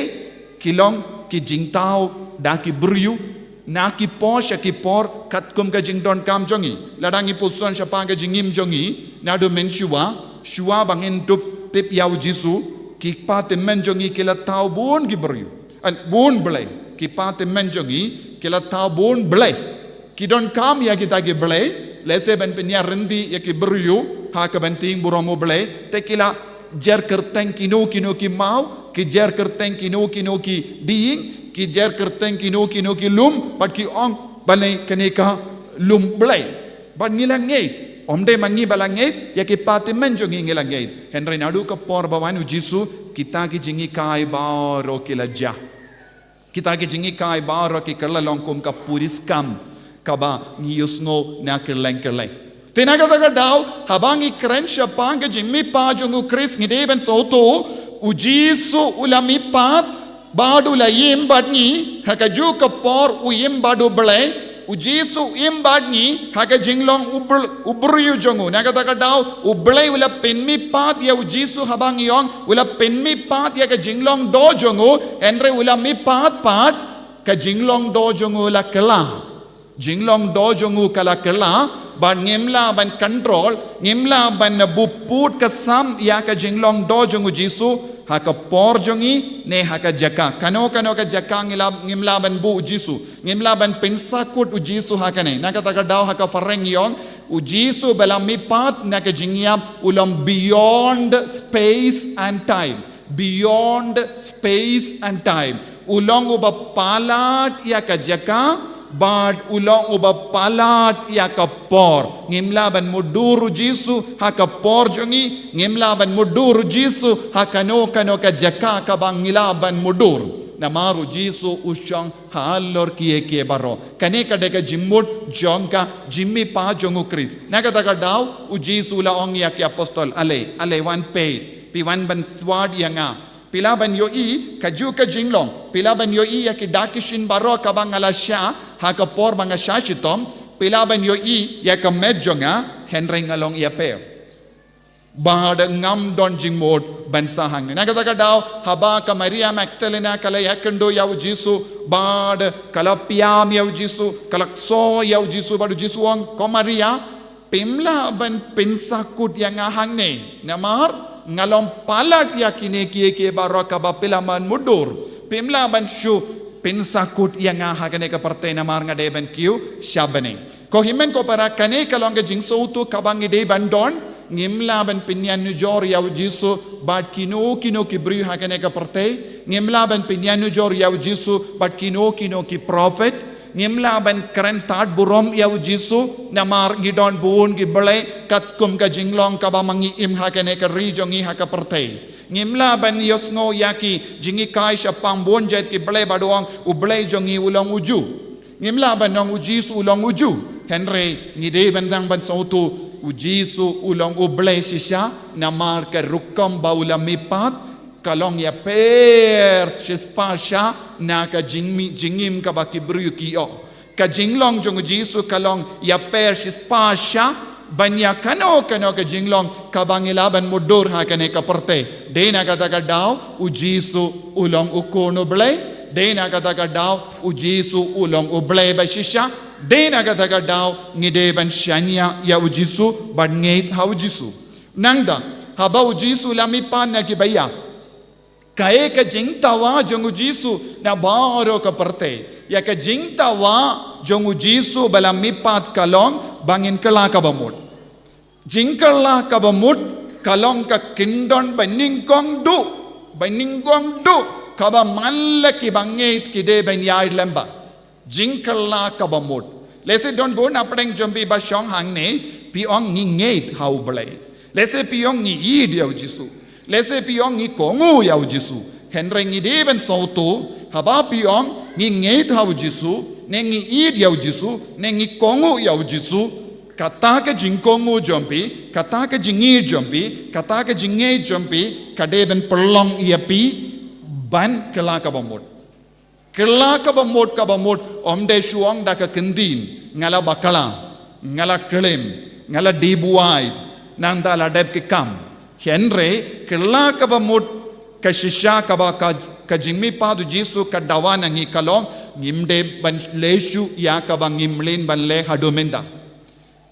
ki long ki jingthaw da ki briew, na ki por sha ki por katkum ka jingdonkam jong ngi. Lada ngi pyrshang shaphang ka jingim jong ngi, naduh mynshuwa, shuwa ba ngin dup tip ïa u Jisu, ki kpa tymmen jong ngi ki la thaw bun ki briew. Bun blei, ki kpa tymmen jong ngi ki la thaw bun blei. Ki donkam ïa kita ki blei, lehse ban pynïaryndi ïa ki briew ha ka ban tieng burom u Blei, te ki la jer kyrteng kino kino ki maw, ki jer kyrteng kino kino ki dieng, ki jer kyrteng kino kino ki lum, bad ki ong balei kane ka lum blei. Bad ngi la ngeit, ym dei ma ngi ba la ngeit, ïa ki kpa tymmen jong ngi ngi la ngeit. Hynrei naduh ka por ba wan u Jisu, kita ki jinghikai baroh ki la jah. Kita ki jinghikai baroh ki kylla long kum ka puriskam kaba ngi ïohsngew na kylleng kylleng. Te na kata ka daw, haba ngi kren shaphang ka jingmihpat jong u Khrist, ngi dei ban sngewthuh, u Jisu u la mihpat, bad u la im bad ngi, ha kajuh ka por u im bad u Blei, u Jisu u im bad ngi, ha ka jinglong u br-, u briew jong u. Na kata ka daw, u Blei u la pynmihpat ïa u Jisu haba ngi ong, u la pynmihpat ïa ka jinglong doh jong u, hynrei u la mihpat pat, ka jinglong doh jong u la kylla. Jinglong doh jong u ka la kylla, bad ngim lah ban control, ngim lah ban buh pud ka sam ïa ka jinglong doh jong u Jisu, ha ka por jong ngi, ne ha ka jaka. Kano kano ka jaka ngi lah, ngim lah ban buh u Jisu, ngim lah ban pynsakut u Jisu ha kane. Na kata ka daw ha ka phareng ngi ong, u Jisu ba la mihpat na ka jingïap u long beyond space and time. Beyond space and time. U long uba palat ïa ka jaka, bad u long uba palat ïa ka por. Ngim lah ban mudui u Jisu ha ka por jong ngi, ngim lah ban mudui u Jisu ha kano kano ka jaka kaba ngi lah ban mudui. Namar u Jisu u shong halor kiei kiei baroh. Kane ka dei ka jingmut jong ka jingmihpat jong u Khrist. Na kata ka daw, u Jisu u la ong ïa ki apostol, ale, ale wan peit, phi wan ban wad ïa nga. Phi lah ban ïohi kajuh ka jinglong, phi lah ban ïohi ïa ki dak ki shin baroh kaba nga la shah, ha ka por ba nga shah shitom, phi lah ban ïohi ïa ka met jong nga, hynrei nga long ïapher. Bad ngam don jingmut ban sah hangne. Na kata ka daw, haba ka Maria Magdalena ka la ïakynduh ïa u Jisu, bad ka la pynïap ïa u Jisu, ka la kso ïa u Jisu, bad u Jisu u ong, ko Maria, phim lah ban pynsakut ïa nga hangne. Namar nga long palat ïa kine kiei kiei baroh kaba phi la mudui. Phim lah ban shu pynsakut ïa nga ha kane ka pyrthei namar nga dei ban kiew sha bneng. Ko hynmen ko para, kane ka long ka jingsngewthuh kaba ngi dei ban don, ngim lah ban pynïanujor ïa u Jisu bad kino kino ki briew ha kane ka pyrthei, ngim lah ban pynïanujor ïa u Jisu bad kino kino ki prophet, ngim lah ban kren tad burom ïa u Jisu, namar ngi don bun ki blei katkum ka jinglong kaba ma ngi im ha kane ka ri jong ngi ha ka pyrthei. Ngim lah ban ïohsngew ïa ki jinghikai shaphang bun jait ki blei bad ong u Blei jong ngi u long u Jiw. Ngim lah ban ong u Jisu u long u Jiw. Hynrei ngi dei ban dang ban sngewthuh u Jisu u long u Blei shisha namar ka rukom ba u la mihpat, ka long ïapher shispah sha na ka jingmi-, jingim kaba ki briew ki ïoh. Ka jinglong jong u Jisu ka long ïapher shispah sha ban ïa kano kano ka jinglong kaba ngi lah ban mutdur ha kane ka pyrthei. Dei na kata ka daw u Jisu u long u Khun u Blei. Dei na kata ka daw u Jisu u long u Blei ba shisha. Dei na kata ka daw ngi dei ban shaniah ïa u Jisu, ban ngeit ha u Jisu. Nangta, haba u Jisu u la mihpat na kiba ïap, kaei ka jingdawa jong u Jisu na baroh ka pyrthei? Ïa ka jingdawa jong u Jisu ba la mihpat ka long ba ngin kylla kaba mut. Jingkylla kaba mut ka long ka kyndon banyngkong duh, banyngkong duh kaba man la kiba ngeit ki dei ban ïaid lem bad. Jingkylla kaba mut. Lehse don bun na pdeng jong phi ba shong hangne, phi ong ngi ngeit ha u Blei. Lehse phi ong ngi ïeit ïa u Jisu. Lehse phi ong ngi kohnguh ïa u Jisu. Hynrei ngi dei ban sngewthuh, haba phi ong ngi ngeit ha u Jisu, ne ngi ïeit ïa u Jisu, ne ngi kohnguh ïa u Jisu, kata ka jingkohnguh jong phi, kata ka jingïeit jong phi, kata ka jingngeit jong phi, ka dei ban pynlong ïa phi ban kylla kaba mut. Kylla kaba mut, kaba mut, ym dei shu ong da ka ktien, nga la bakla, nga la klim, nga la die buaid, nangta la dep ki kam. Hynrei, kylla kaba mut, ka shisha kaba ka, ka jingmihpat u Jisu ka dawa na ngi ka long, ngim dei ban leh shuh ïa kaba ngim mlien ban leh haduh mynta.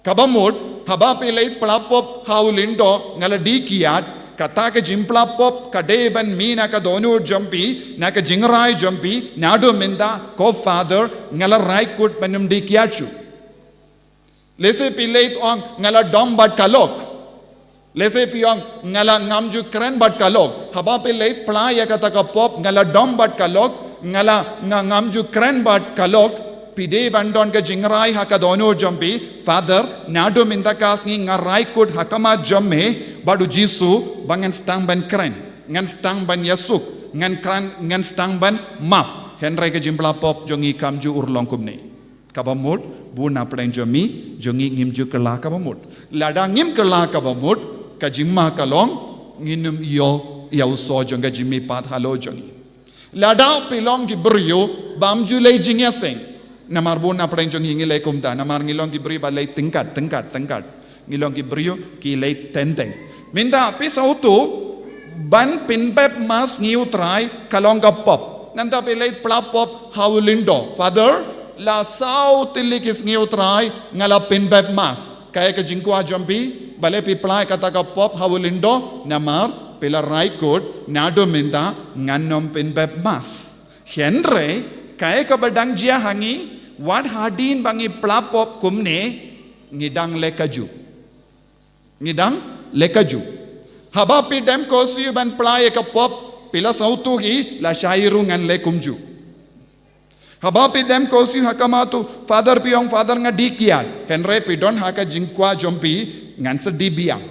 Kaba mut, haba phi leit pla pop ha u lyngdoh, nga la die kiad, kata ka jingpla pop ka dei ban mih na ka dohnud jong phi, na ka jingrai jong phi, naduh mynta, ko Father, nga la rai kut ban ym die kiad shuh. Lehse phi leit ong nga la dom bad ka lok. Lehse phi ong nga la ngam ju kren bad ka lok. Haba phi leit pla ïa kata ka pop nga la dom bad ka lok, nga la nga ngam ju kren bad ka lok. Phi dei ban don ka jingrai ha ka dohnud jong phi, Father, naduh mynta ka sngi nga rai kut ha khmat jong me bad u Jisu ba ngan sdang ban kren, ngan sdang ban ïasuk, ngan kren, ngan sdang ban map. Hynrei ka jingpla pop jong ngi kam ju urlong kumne. Kaba mut, bun na pdeng jong mi, jong ngi ngim ju kylla kaba mut. Lada ngim kylla kaba mut, ka jingma ka long, ngin ym ïoh ïa u soh jong ka jingmihpat halor jong ngi. Lada phi long ki briew bym ju leh jingïaseng. Namar bun na pdeng jong ngi ngi leh kumta, namar ngi long ki briew ba leh tyngkat, tyngkat, tyngkat. Ngi long ki briew ki leh teng teng. Mynta phi sngewthuh ban pynbaptis ngi u Trai ka long ka pop. Nangta phi leit pla pop ha u lyngdoh. Father, la saw tylli ki sngi u Trai nga la pynbaptis. Kaei ka jingkwah jong phi, balei phi pla kata ka pop ha u lyngdoh, namar phi la rai kut, naduh mynta ngan ym pynbaptis. Hynrei, kaei kaba dang jia ha ngi, wat hadien ba ngi pla pop kumne, ngi dang leh kajuh. Ngi dang leh kajuh. Haba phi dem ko siew ban pla ïa ka pop, phi la sngewthuh hi, lashai ruh ngan leh kumjuh. Haba phi dem ko siew ha khmat u Father, phi ong Father nga die kiad. Hynrei phi don ha ka jingkwah jong phi, ngan sa die biang.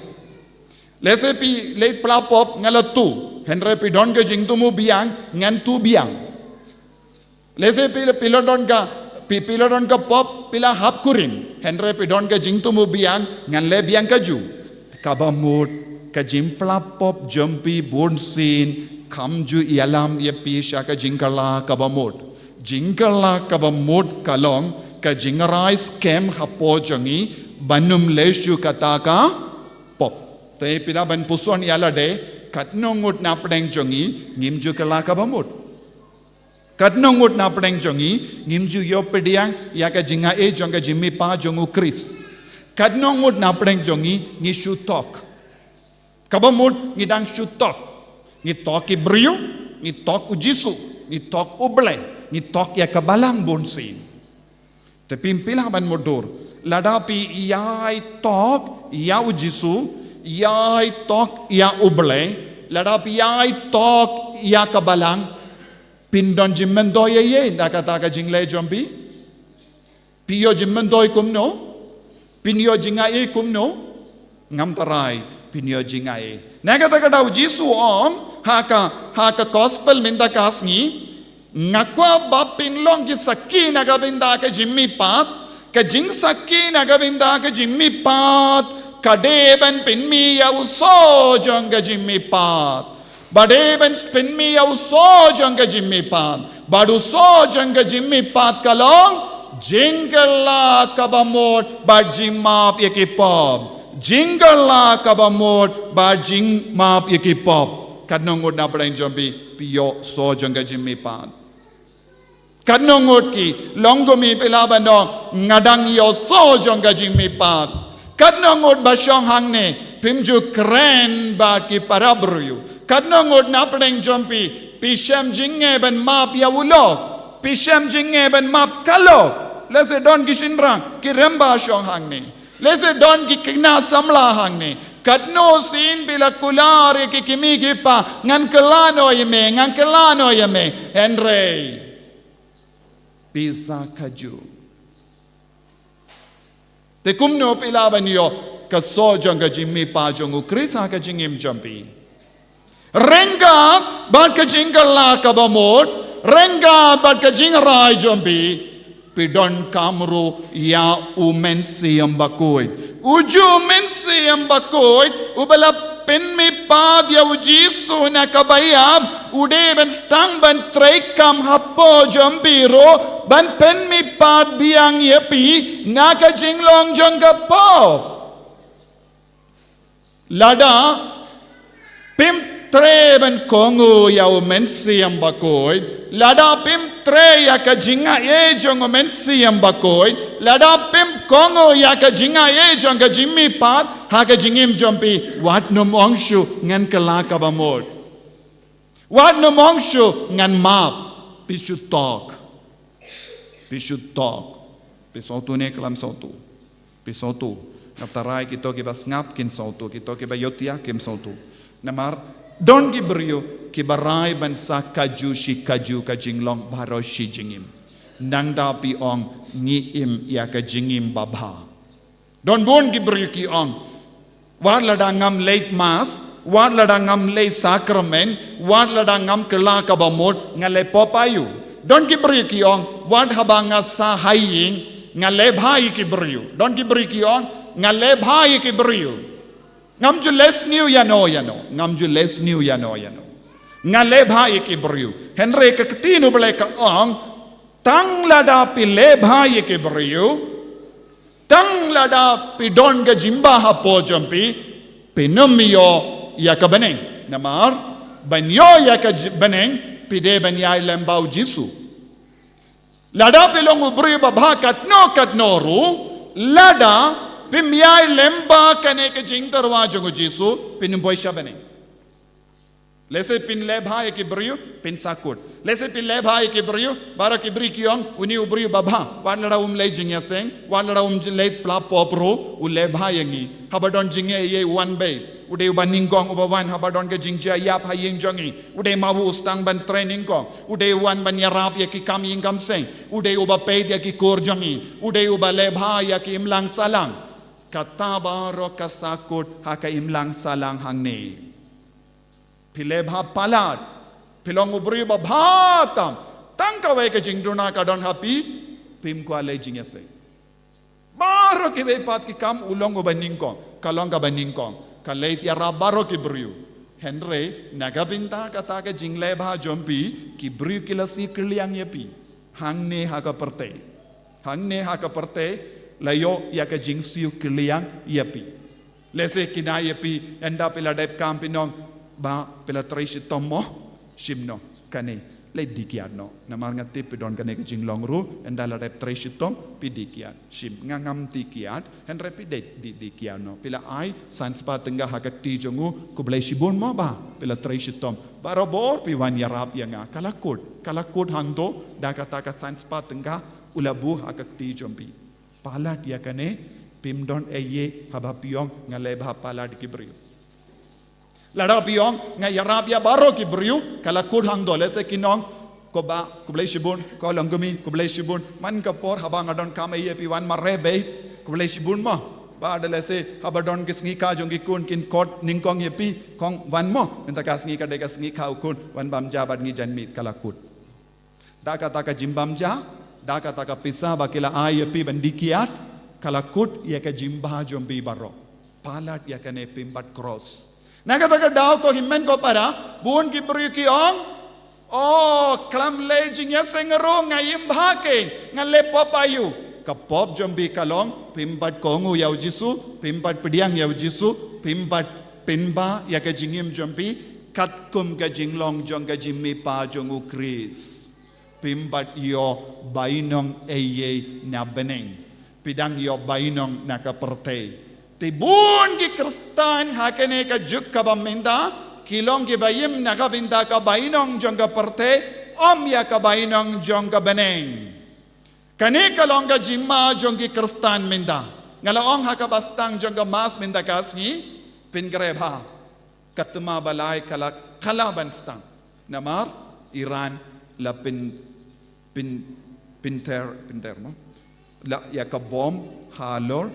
Lehse phi leit pla pop nga la tuh. Hynrei phi don ka jingthmu biang, ngan tuh biang. Lehse phi la, phi la don ka, phi, phi la don ka pop, phi la hap kurim. Hynrei phi don ka jingthmu biang, ngan leh biang kajuh. Kaba mut, ka jingpla pop jong phi bunsien, kam ju ïalam ïa phi sha ka jingkylla kaba mut. Jingkylla kaba mut ka long, ka jingrai skhem hapoh jong ngi, ban ym leh shuh kata ka pop. Te phi lah ban puson ïa lade, katno ngut na pdeng jong ngi, ngim ju kylla kaba mut. Katno ngut na pdeng jong ngi, ngim ju ïoh pdiang, ïa ka jingai jong ka jingmihpat jong u Khrist. Katno ngut na pdeng jong ngi, ngi shu thok. Kaba mut, ngi dang shu thok. Ngi thok ki briew, ngi thok u Jisu, ngi thok u Blei, ngi thok ïa ka balang bunsien. Te phi, phi lah ban mutdur. Lada phi ïai thok ïa u Jisu, ïai thok ïa u Blei, lada phi ïai thok ïa ka balang, phin don jingmyntoi ïa ei, da kata ka jingleh jong phi. Phin ïoh jingmyntoi kumno? Phin ïoh jingai kumno? Ngam tharai, phin ïoh jingai. Na kata ka daw u Jisu u ong, ha ka, ha ka gospel mynta ka sngi, nga kwah ba phin long ki sakhi na ka bynta ka jingmihpat, ka jingsakhi na ka bynta ka jingmihpat, ka dei ban pynmih ïa u soh jong ka jingmihpat. Ba dei ban pynmih ïa u soh jong ka jingmihpat. Bad u soh jong ka jingmihpat ka long jingkylla kaba mut bad jingmap ïa ki pop. Jingkylla kaba mut bad jingmap ïa ki pop. Katno ngut na pdeng jong phi phi ïoh soh jong ka jingmihpat? Katno ngut ki long kum i phi lah ban ong nga dang ïoh soh jong ka jingmihpat? Katno ngut ba shong hangne phim ju kren bad ki para briew? Katno ngut na pdeng jong phi phi shem jingeh ban map ïa u lok? Phi shem jingeh ban map ka lok? Lehse don ki shynrang ki rem ba shong hangne. Lehse don ki khynnah samla hangne. Katno sien phi la kular ïa ki kmie ki kpa, ngan kylla noh ïa me, ngan kylla noh ïa me. Hynrei pisa kaju. Te kumno phi lah ban ïoh ka soh jong ka jingmihpat jong u Khrist ha ka jingim jong phi? Ryngkat bad ka jingkylla kaba mut, ryngkat bad ka jingrai jong phi, phi donkam ruh ïa u Mynsiem Bakhuid. U ju Mynsiem Bakhuid uba la pynmihpat ïa u Jisu na ka ba ïap, u dei ban sdang ban treikam hapoh jong phi ruh, ban pynmihpat biang ïa phi na ka jinglong jong ka pop. Lada phim treh ban kohnguh ïa u Mynsiem Bakhuid, lada phim treh ïa ka jingaiei jong u Mynsiem Bakhuid, lada phim kohnguh ïa ka jingaiei jong ka jingmihpat ha ka jingim jong phi, wat nym ong shuh ngan kylla kaba mut. Wat nym ong shuh ngan map. Phi shu tok. Phi shu tok. Phi sawtu ne khlem sawtu? Phi sawtu. Nga tharai kito kiba sngap kin sawtu, kito kiba ïohthiah kim sawtu. Namar don ki briew kiba rai ban sa kaju shi kaju ka jinglong baroh shi jingim. Nangta phi ong ngi im ïa ka jingim babha. Don bun ki briew ki ong, wat lada ngam leit mass, wat lada ngam leit sakramen, wat lada ngam kylla kaba mut, nga leh pop aïu? Don ki briew ki ong, wat haba nga sah ha ïing, nga leh bha ïa ki briew. Don ki briew ki ong, nga leh bha ïa ki briew. Ngam ju leh sniew ïano ïano, ngam ju leh sniew ïano ïano. Nga leh bha ïa ki briew. Hynrei ka ktien U Blei ka ong, tang lada phi leh bha ïa ki briew, tang lada phi don ka jingbha hapoh jong phi, phin ym ïoh ïa ka bneng. Namar ban ïoh ïa ka ji-, bneng, phi dei ban ïailem bad u Jisu. Lada phi long u briew babha katno katno ruh, lada phim ïailem bad kane ka jingtyrwa jong u Jisu, phin ym poi sha bneng. Lehse phin leh bha ïa ki briew, phin sa kut. Lehse phin leh bha ïa ki briew, baroh ki briew ki ong, une u briew babha, wat lada um leh jingïaseng, wat lada um leh pla pop ruh, u leh bha ïa ngi. Haba don jingeh ïa u wan beit. U dei uba nyngkong uba wan haba don ka jingjia ïap ha ïing jong ngi. U dei ma u sdang ban trei nyngkong. U dei u wan ban ïarap ïa ki kam ïing kam seng. U dei uba peit ïa ki kur jong ngi. U dei uba leh bha ïa ki imlang sahlang. Kata baroh ka sa kut ha ka imlang sahlang hangne. Phi leh bha palat. Phi long u briew babha tam. Tang kawei ka jingduna ka don ha phi. Phim kwah leh jingïaseng. Baroh kiwei pat ki kam u long uba nyngkong. Ka long kaba nyngkong. Ka leit ïarap baroh ki briew. Hynrei na ka bynta kata ka jingleh bha jong phi, ki briew ki la siew kylliang ïa phi. Hangne ha ka pyrthei. Hangne ha ka pyrthei la ïoh ïa ka jingsiew kylliang ïa phi. Lehse kine ïa phi, ynda phi la dep kam phin ong, bah, phi la trei shitom mo? Shim noh, kane, leit dih kiad noh. Namar nga tip phi don kane ka jinglong ruh, ynda la dep trei shitom, phi dih kiad. Shim, nga ngam dih kiad, hynrei phi dei dih, dih kiad noh. Phi la ai san spah tyngka ha ka kti jong u, khublei shibun mo bah, phi la trei shitom. Barabor phi wan ïarap ïa nga, ka la kut, ka la kut hangto, da kata ka san spah tyngka, u la buh ha ka kti jong phi. Palat ïa kane, phim don ei ei haba phi ong nga leh bha palat ïa ki briew. Lada phi ong nga ïarap ïa baroh ki briew, ka la kut hangto, lehse kin ong, ko bah, khublei shibun, ko longkmie, khublei shibun, man ka por haba nga donkam ei ei phi wan mareh beit, khublei shibun mo. Bah, da lehse haba don ki sngi kha jong ki khun kin khot nyngkong ïa phi, kong wan mo, mynta ka sngi ka dei ka sngi kha u khun, wan bam ja bad ngi jan miet, ka la kut. Da kata ka jingbam ja, da kata ka pisa ba ki la ai ïa phi ban dih kiad, ka la kut ïa ka jingbha jong phi baroh. Palat ïa kane, phim bat cross. Na kata ka daw ko hynmen ko para, bun ki briew ki ong, "O, khlem leh jingïaseng ruh nga im bha kein, ngan leh pop aïu?" Ka pop jong phi ka long, phim pat kohnguh ïa u Jisu, phim pat pdiang ïa u Jisu, phim pat pynbha ïa ka jingim jong phi katkum ka jinglong jong ka jingmihpat jong u Khrist. Phim pat ïoh bainong ei ei na bneng. Phi dang ïoh bainong na ka pyrthei. Te bun ki Khristan ha kane ka juk kaba mynta ki long kiba im na ka bynta ka bainong jong ka pyrthei, ym ïa ka bainong jong ka bneng. Kane ka long ka jingma jong ki Khristan mynta. Nga la ong ha kaba sdang jong ka Mass mynta ka sngi, pynkhreh bha. Ka tma ba lai ka la kylla ban sdang. Namar Iran la pyn, pyn, pynter, pynter mo, la ïa ka bom halor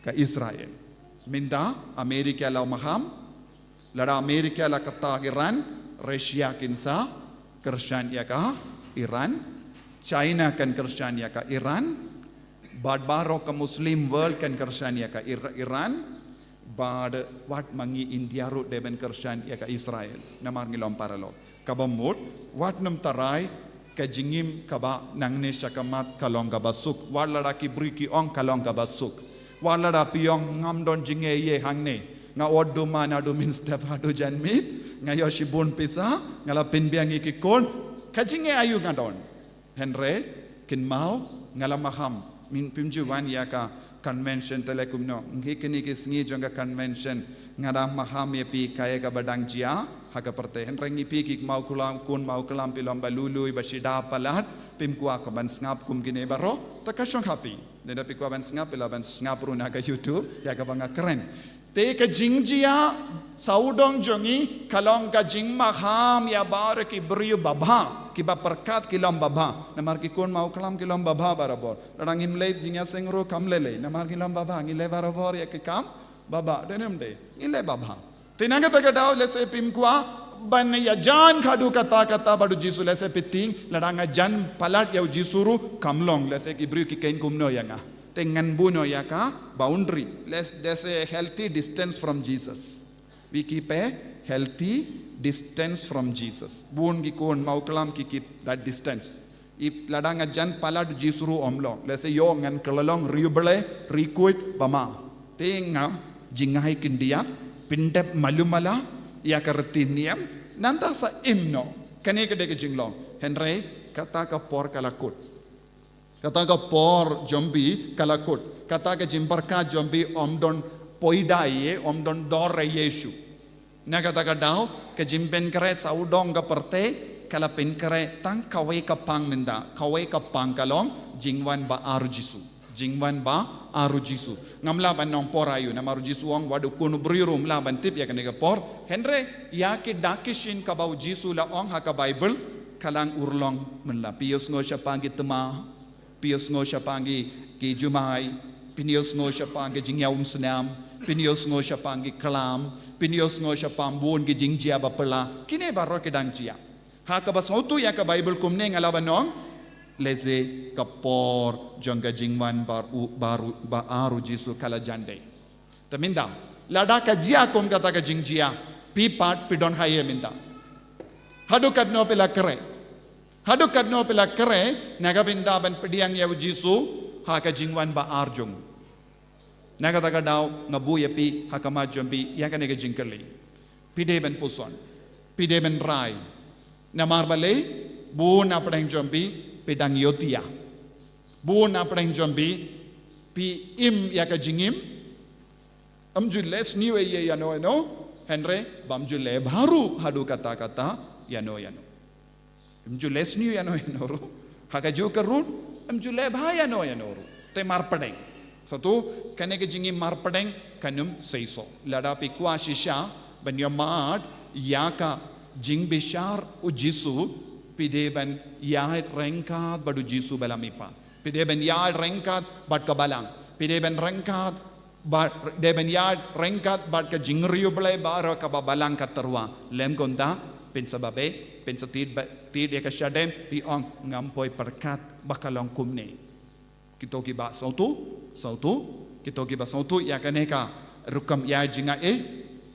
ka Israel. Mynta Amerika la maham, lada Amerika la kata Iran, Russia kin sa kyrshan ïa ka Iran, China kan kyrshan ïa ka Iran, bad baroh ka Muslim world kan kyrshan ïa ka Ir-, Iran, bad wat ma ngi India ruh dei ban kyrshan ïa ka Israel. Namar ngi long paralok. Kaba mut, wat nym tharai ka jingim kaba nangne sha khmat ka long kaba suk. Wat lada ki briew ki ong ka long kaba suk. Wat lada phi ong ngam don jingeh ei ei hangne. Nga ot duma naduh mynstep haduh janmiet. Nga ïoh shibun pisa, nga la pynbiang ïa ki khun. Ka jingeh aïu nga don? Hynrei kynmaw, nga la maham. Phim ju wan ïa ka convention te leh kumno. Ngi kine ki sngi jong ka convention, nga da maham ïa phi kaei kaba dang jia ha ka pyrthei. Hynrei ngi phi ki mawkhlam, khun mawkhlam, phi long ba lui lui, ba shida palat, phim kwah ka ban sngap kum kine baroh. Te ka shong ha phi. Lada phi kwah ban sngap, phi lah ban sngap ruh na ka YouTube ïa kaba nga kren. Te ka jingjia sawdong jong ngi ka long ka jingmaham ïa baroh ki briew babha, kiba pyrkhat ki long babha. Namar ki khun mawkhlam ki long babha barabor. Lada ngim leh jingïaseng ruh kam lei lei. Namar ki long babha, ngi leh barabor ïa ki kam babha. Dei ne ym dei? Ngi leh babha. Te na kata ka daw lehse phim kwah ban ïajan haduh katta katta bad u Jisu, lehse phi tieng, lada nga jan palat ïa u Jisu ruh kam long, lehse ki briew ki kheiñ kumno ïa nga. Te ngan buh noh ïa ka boundary. Let's, there's a healthy distance from Jesus. We keep a healthy distance from Jesus. Bun ki khun mawkhlam ki keep that distance. If lada nga jan palat u Jisu ruh ym long. Lehse ïoh ngan kyllon riewblei, riewkhuid, ba ma. Te nga jngai khyndiat, pyndep malu mala ïa ka riti niam, nangta sa im noh. Kane ka dei ka jinglong. Hynrei kata ka por ka la kut. Kata ka por jong phi ka la kut. Kata ka jingpyrkhat jong phi ym don poi da ei ei, ym don dor ei ei shuh. Na kata ka daw, ka jingpynkhreh sawdong ka pyrthei ka la pynkhreh tang kawei ka pang mynta, kawei ka pang ka long jingwan ba ar u Jisu. Jingwan ba ar u Jisu. Ngam lah ban ong por aïu, namar u Jisu u ong wat u Khun u briew ruh um lah ban tip ïa kane ka por. Hynrei ïa ki dak ki shin kaba u Jisu la ong ha ka Baibl ka la urlong mynta. Phin ïohsngew shaphang ki tma, phin ïohsngew shaphang ki, ki jumai, phin ïohsngew shaphang ki jingïaumsnam, phin ïohsngew shaphang ki khlam, phin ïohsngew shaphang bun ki jingjia ba phylla. Kine baroh ki dang jia. Ha kaba sngewthuh ïa ka Baibl kumne nga lah ban ong, lehse ka por jong ka jingwan ba ar u, ba ar u, ba ar u Jisu ka la jan dei. Te mynta, lada ka jia kum kata ka jingjia, phi pat phi don ha ei mynta? Haduh katno phi la khreh? Haduh katno phi la khreh na ka bynta ban pdiang ïa u Jisu ha ka jingwan ba ar jong u? Na kata ka daw nga buh ïa phi ha khmat jong phi ïa kane ka jingkylli. Phi dei ban puson, phi dei ban rai. Namar balei? Bun na pdeng jong phi phi dang ïohthiah. Bun na pdeng jong phi phi im ïa ka jingim. Ym ju leh sniew ei ei ïano ïano, hynrei bym ju leh bha ruh haduh katta katta ïano ïano. Ym ju leh sniew ïano ïano ruh. Ha kajuh ka rud, ym ju leh bha ïano ïano ruh. Te mar pdeng. Satu, kane ka jingim mar pdeng kan ym seisoh. Lada phi kwah shisha ban ïohmad ïa ka jingbishar u Jisu, phi dei ban ïaid ryngkat bad u Jisu ba la mihpat. Phi dei ban ïaid ryngkat bad ka balang. Phi dei ban ryngkat bad, dei ban ïaid ryngkat bad ka jingriewblei baroh kaba balang ka tyrwa. Lym kumta, phin sa babe, phin sa tied ba, tied ïa ka shadem, phi ong ngam poi pyrkhat ba ka long kumne. Kito kiba sngewthuh, sngewthuh, kito kiba sngewthuh ïa kane ka rukom ïaid jingaiei,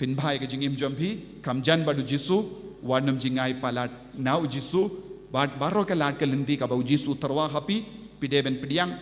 Pynbha ïa ka jingim jong phi, kham jan bad u Jisu, wat nym jingai palat na u Jisu, bad baroh ka lad ka lynti kaba u Jisu u tyrwa ha phi, phi dei ban pdiang,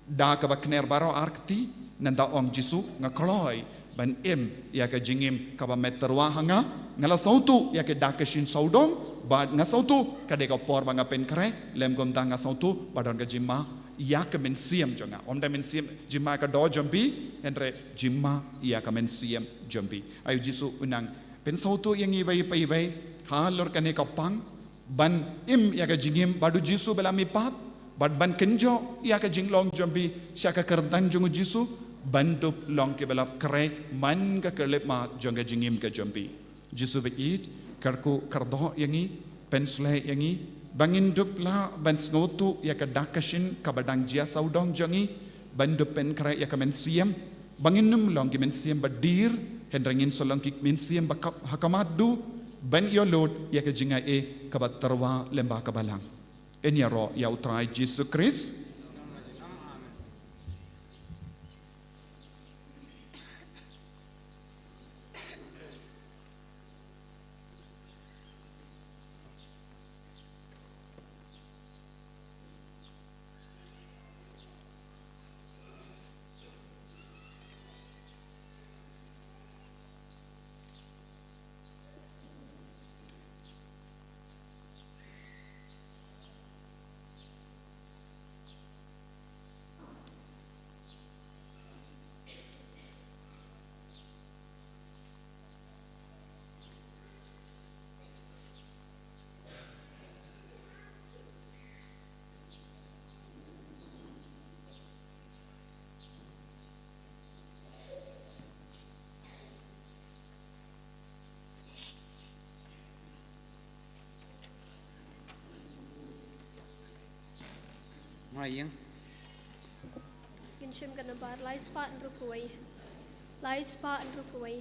da kaba kner baroh ar kti, nangta ong Jisu, nga kloi ban im ïa ka jingim kaba me tyrwa ha nga, nga la sngewthuh ïa ka dak ka shin sawdong, bad nga sngewthuh ka dei ka por ba nga pynkhreh, lem kumta nga sngewthuh ba don ka jingma ïa ka mynsiem jong nga. Ym dei mynsiem, jingma ka doh jong phi, hynrei jingma ïa ka mynsiem jong phi. Ai u Jisu u nang pynsngewthuh ïa ngi iwei pa iwei halor kane ka pang, ban im ïa ka jingim bad u Jisu ba la mih pat, bad ban kynjoh ïa ka jinglong jong phi sha ka kyrdan jong u Jisu, ban dup long kiba la khreh man ka khyllipmat jong ka jingim ka jong phi. Jisu ba ïeit, kyrkhu kyrdoh ïa ngi, pynshlei ïa ngi, ba ngin dup lah ban sngewthuh ïa ka dak ka shin kaba dang jia sawdong jong ngi, ban dup pynkhreh ïa ka mynsiem, ba ngin nym long ki mynsiem ba dier, hynrei ngin sa long ki mynsiem ba kham, ha khmat duh, ban ïoh lut ïa ka jingai kaba tyrwa lyngba ka balang. Yn ïaroh ïa u Trai Jisu Khrist. Mara ïing. Ngin shim ka nambar lai spah hynriewphew wei. Lai spah hynriewphew wei.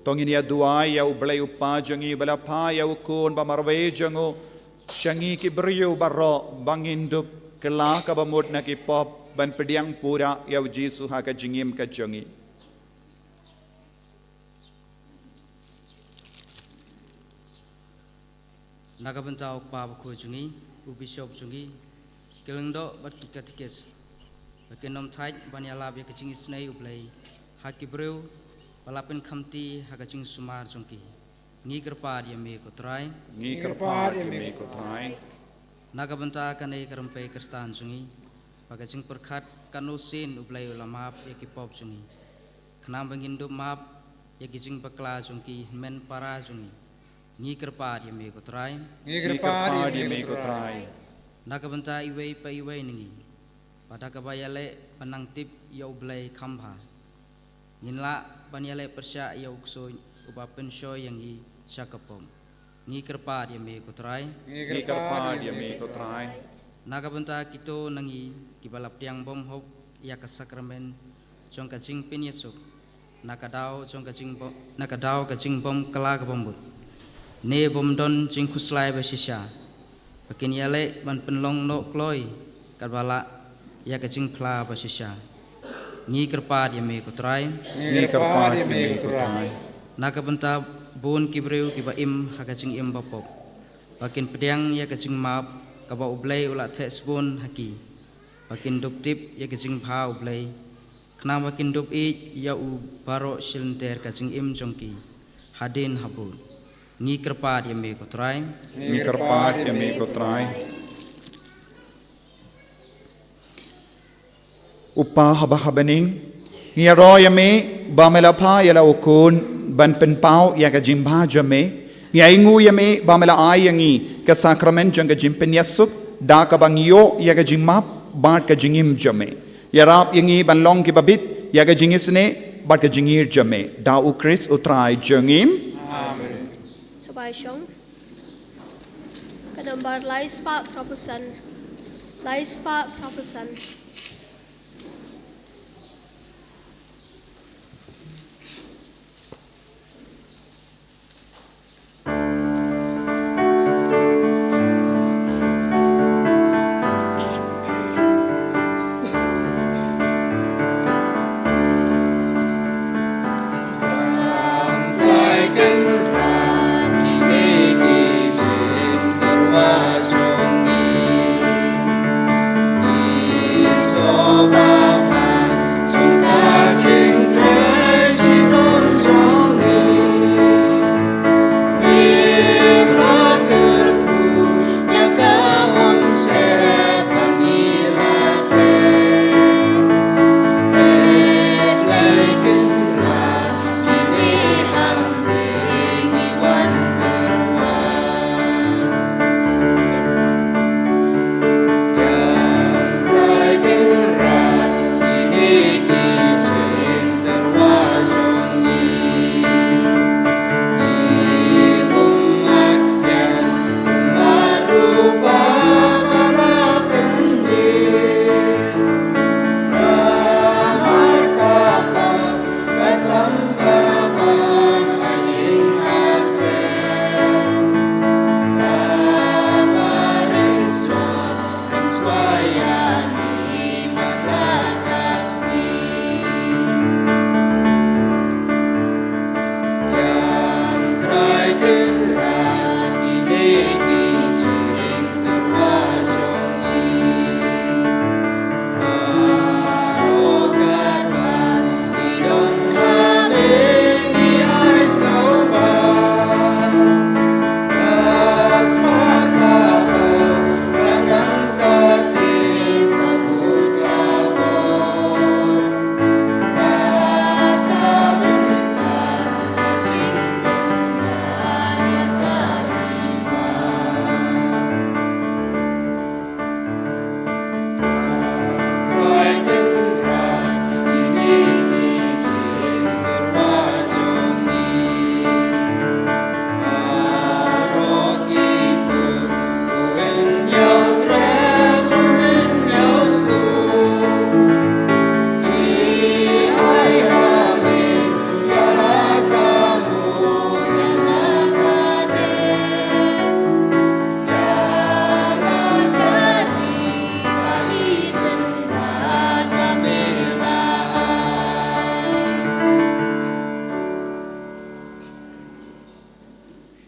To ngin ïa duwai ïa U Blei U Kpa jong ngi, ba la phah ïa U Khun ba marwei jong u sha ngi ki briew baroh, ba ngin dup kylla kaba mut na ki pop, ban pdiang pura ïa u Jisu ha ka jingim ka jong ngi. Na ka bynta u kpa bakhuid jong ngi, u bishop jong ngi, ki lyngdoh bad ki katikis, ba kin ym thait ban ïalap ïa ka jingisynei U Blei ha ki briew ba la pynkhamti ha ka jingsumar jong ki. Ngi kyrpad ïa me ko Trai. Ngi kyrpad ïa me ko Trai. Na ka bynta kane ka rympei Khristan jong ngi, ba ka jingpyrkhat katno sien U Blei u la map ïa ki pop jong ngi, khnang ba ngin dup map ïa ki jingbakla jong ki hynmen para jong ngi. Ngi kyrpad ïa me ko Trai. Ngi kyrpad ïa me ko Trai. Na ka bynta iwei pa iwei na ngi, ba da kaba ïaleh ban nang tip ïa U Blei kham bha, ngin lah ban ïaleh pyrshah ïa u ksuid uba pynshoi ïa ngi sha ka pop. Ngi kyrpad ïa me ko Trai. Ngi kyrpad ïa me ko Trai. Na ka bynta kito na ngi kiba la pdiang bymhok ïa ka sakramen jong ka jingpynïasuk, na ka daw jong ka jingbo-, na ka daw ka jingbymkylla ka bymut, ne bym don jingkhuslai ba shisha, ba kin ïaleh ban pynlong noh kloi katba lah ïa ka jingphla ba shisha. Ngi kyrpad ïa me ko Trai. Ngi kyrpad ïa me ko Trai. Na ka bynta bun ki briew kiba im ha ka jingim bapop, ba kin pdiang ïa ka jingmap kaba U Blei u la theh sbun ha ki, ba kin dup tip ïa ka jingbha U Blei, khnang ba kin dup ïeit ïa u baroh shilynter ka jingim jong ki hadien habud. Ngi kyrpad ïa me ko Trai. Ngi kyrpad ïa me ko Trai. U Kpa haba ha bneng, ngi ïaroh ïa me ba me la phah ïa la u Khun ban pynpaw ïa ka jingbha jong me. Ngi ainguh ïa me ba me la ai ïa ngi ka sakramen jong ka jingpynïasuk, da kaba ngi ïoh ïa ka jingmap bad ka jingim jong me. Ïarap ïa ngi ban long kiba bit ïa ka jingisynei bad ka jingïeit jong me, da U Khrist U Trai jong ngi. Amen. Sngewbha shong. Ka nombar lai spah phra phew san. Lai spah phra phew san.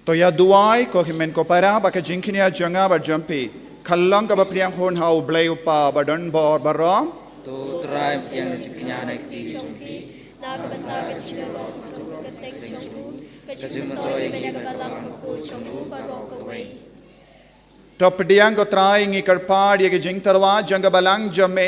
To ïa duwai, ko hynmen ko para, ba ka jingkñia jong nga bad jong phi ka long kaba pdiang hun ha U Blei U Kpa badonbor baroh. To Trai, pdiang na jingkñia na kti jong phi, na ka bynta ka jingïaroh bad ka kyrteng jong u, ka jingmyntoi ïa ka balang bakhuid jong u baroh kawei. To pdiang, ko Trai, ngi kyrpad ïa ka jingtyrwa jong ka balang jong me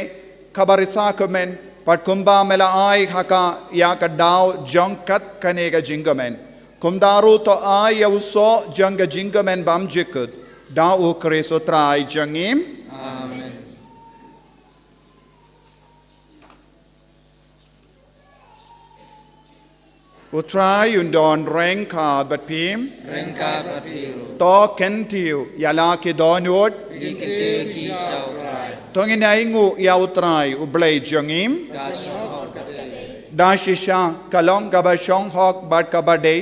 kaba risa kumne, bad kumba me la ai ha ka ïa ka daw jong kat kane ka jingkmen, kumta ruh to ai ïa u soh jong ka jingkmen bymjukut, da U Khrist U Trai jong ngi. Amen. U Trai un don ryngkat bad phi. Ryngkat bad phi ruh. To kyntiew ïa la ki dohnud. Ngi kyntiew ki sha U Trai. To ngin ïa ainguh ïa U Trai U Blei jong ngi. Ka shong hok bad ka dei. Da shisha ka long kaba shong hok bad kaba dei,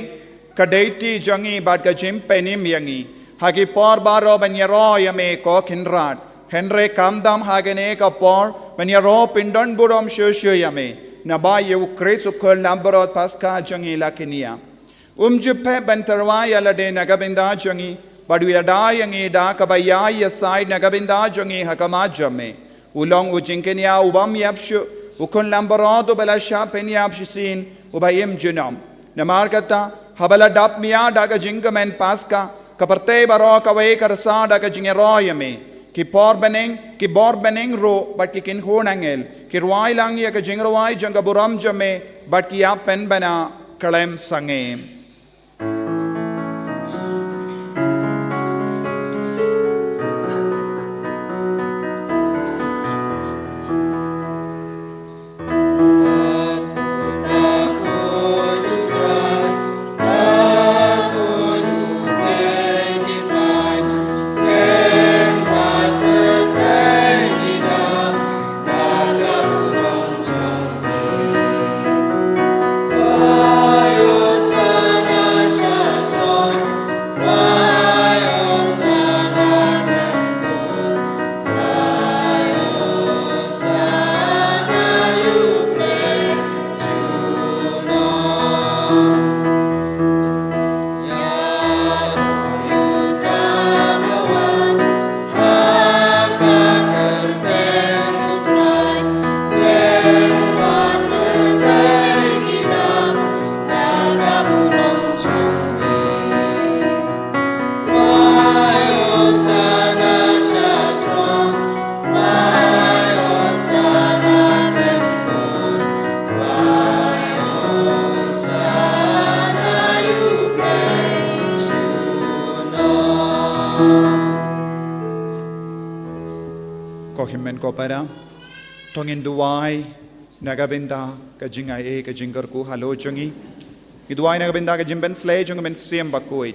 ka dei ti jong ngi bad ka jingpynim ïa ngi ha ki por baroh ban ïaroh ïa me, ko Kynrad. Hynrei khamtam ha kane ka por ban ïaroh pyndonburom shuh shuh ïa me, naba ïa U Khrist, u khun langbrot Paskha jong ngi, la kñia. Um ju pep ban tyrwa ïa lade na ka bynta jong ngi, bad u ïada ïa ngi da kaba ïaid ïasaid na ka bynta jong ngi ha khmat jong me. U long u jingkñia u bym ïap shuh, u khun langbrot uba la shah pynïap shisien, uba im junom. Namar kata, haba la dap mih da ka jingkmen Paskha, ka pyrthei baroh kawei ka rsa da ka jingïaroh ïa me. Ki bor bneng, ki bor bneng ruh bad ki kynhun angel ki rwai lang ïa ka jingrwai jong ka burom jong me, bad ki ïa pynbna khlem sangeh. Ko hynmen ko para, to ngin duwai na ka bynta ka jingai ei, ka jingkyrkhu halor jong ngi. Ngi duwai na ka bynta ka jingpynslei jong ka Mynsiem Bakhuid,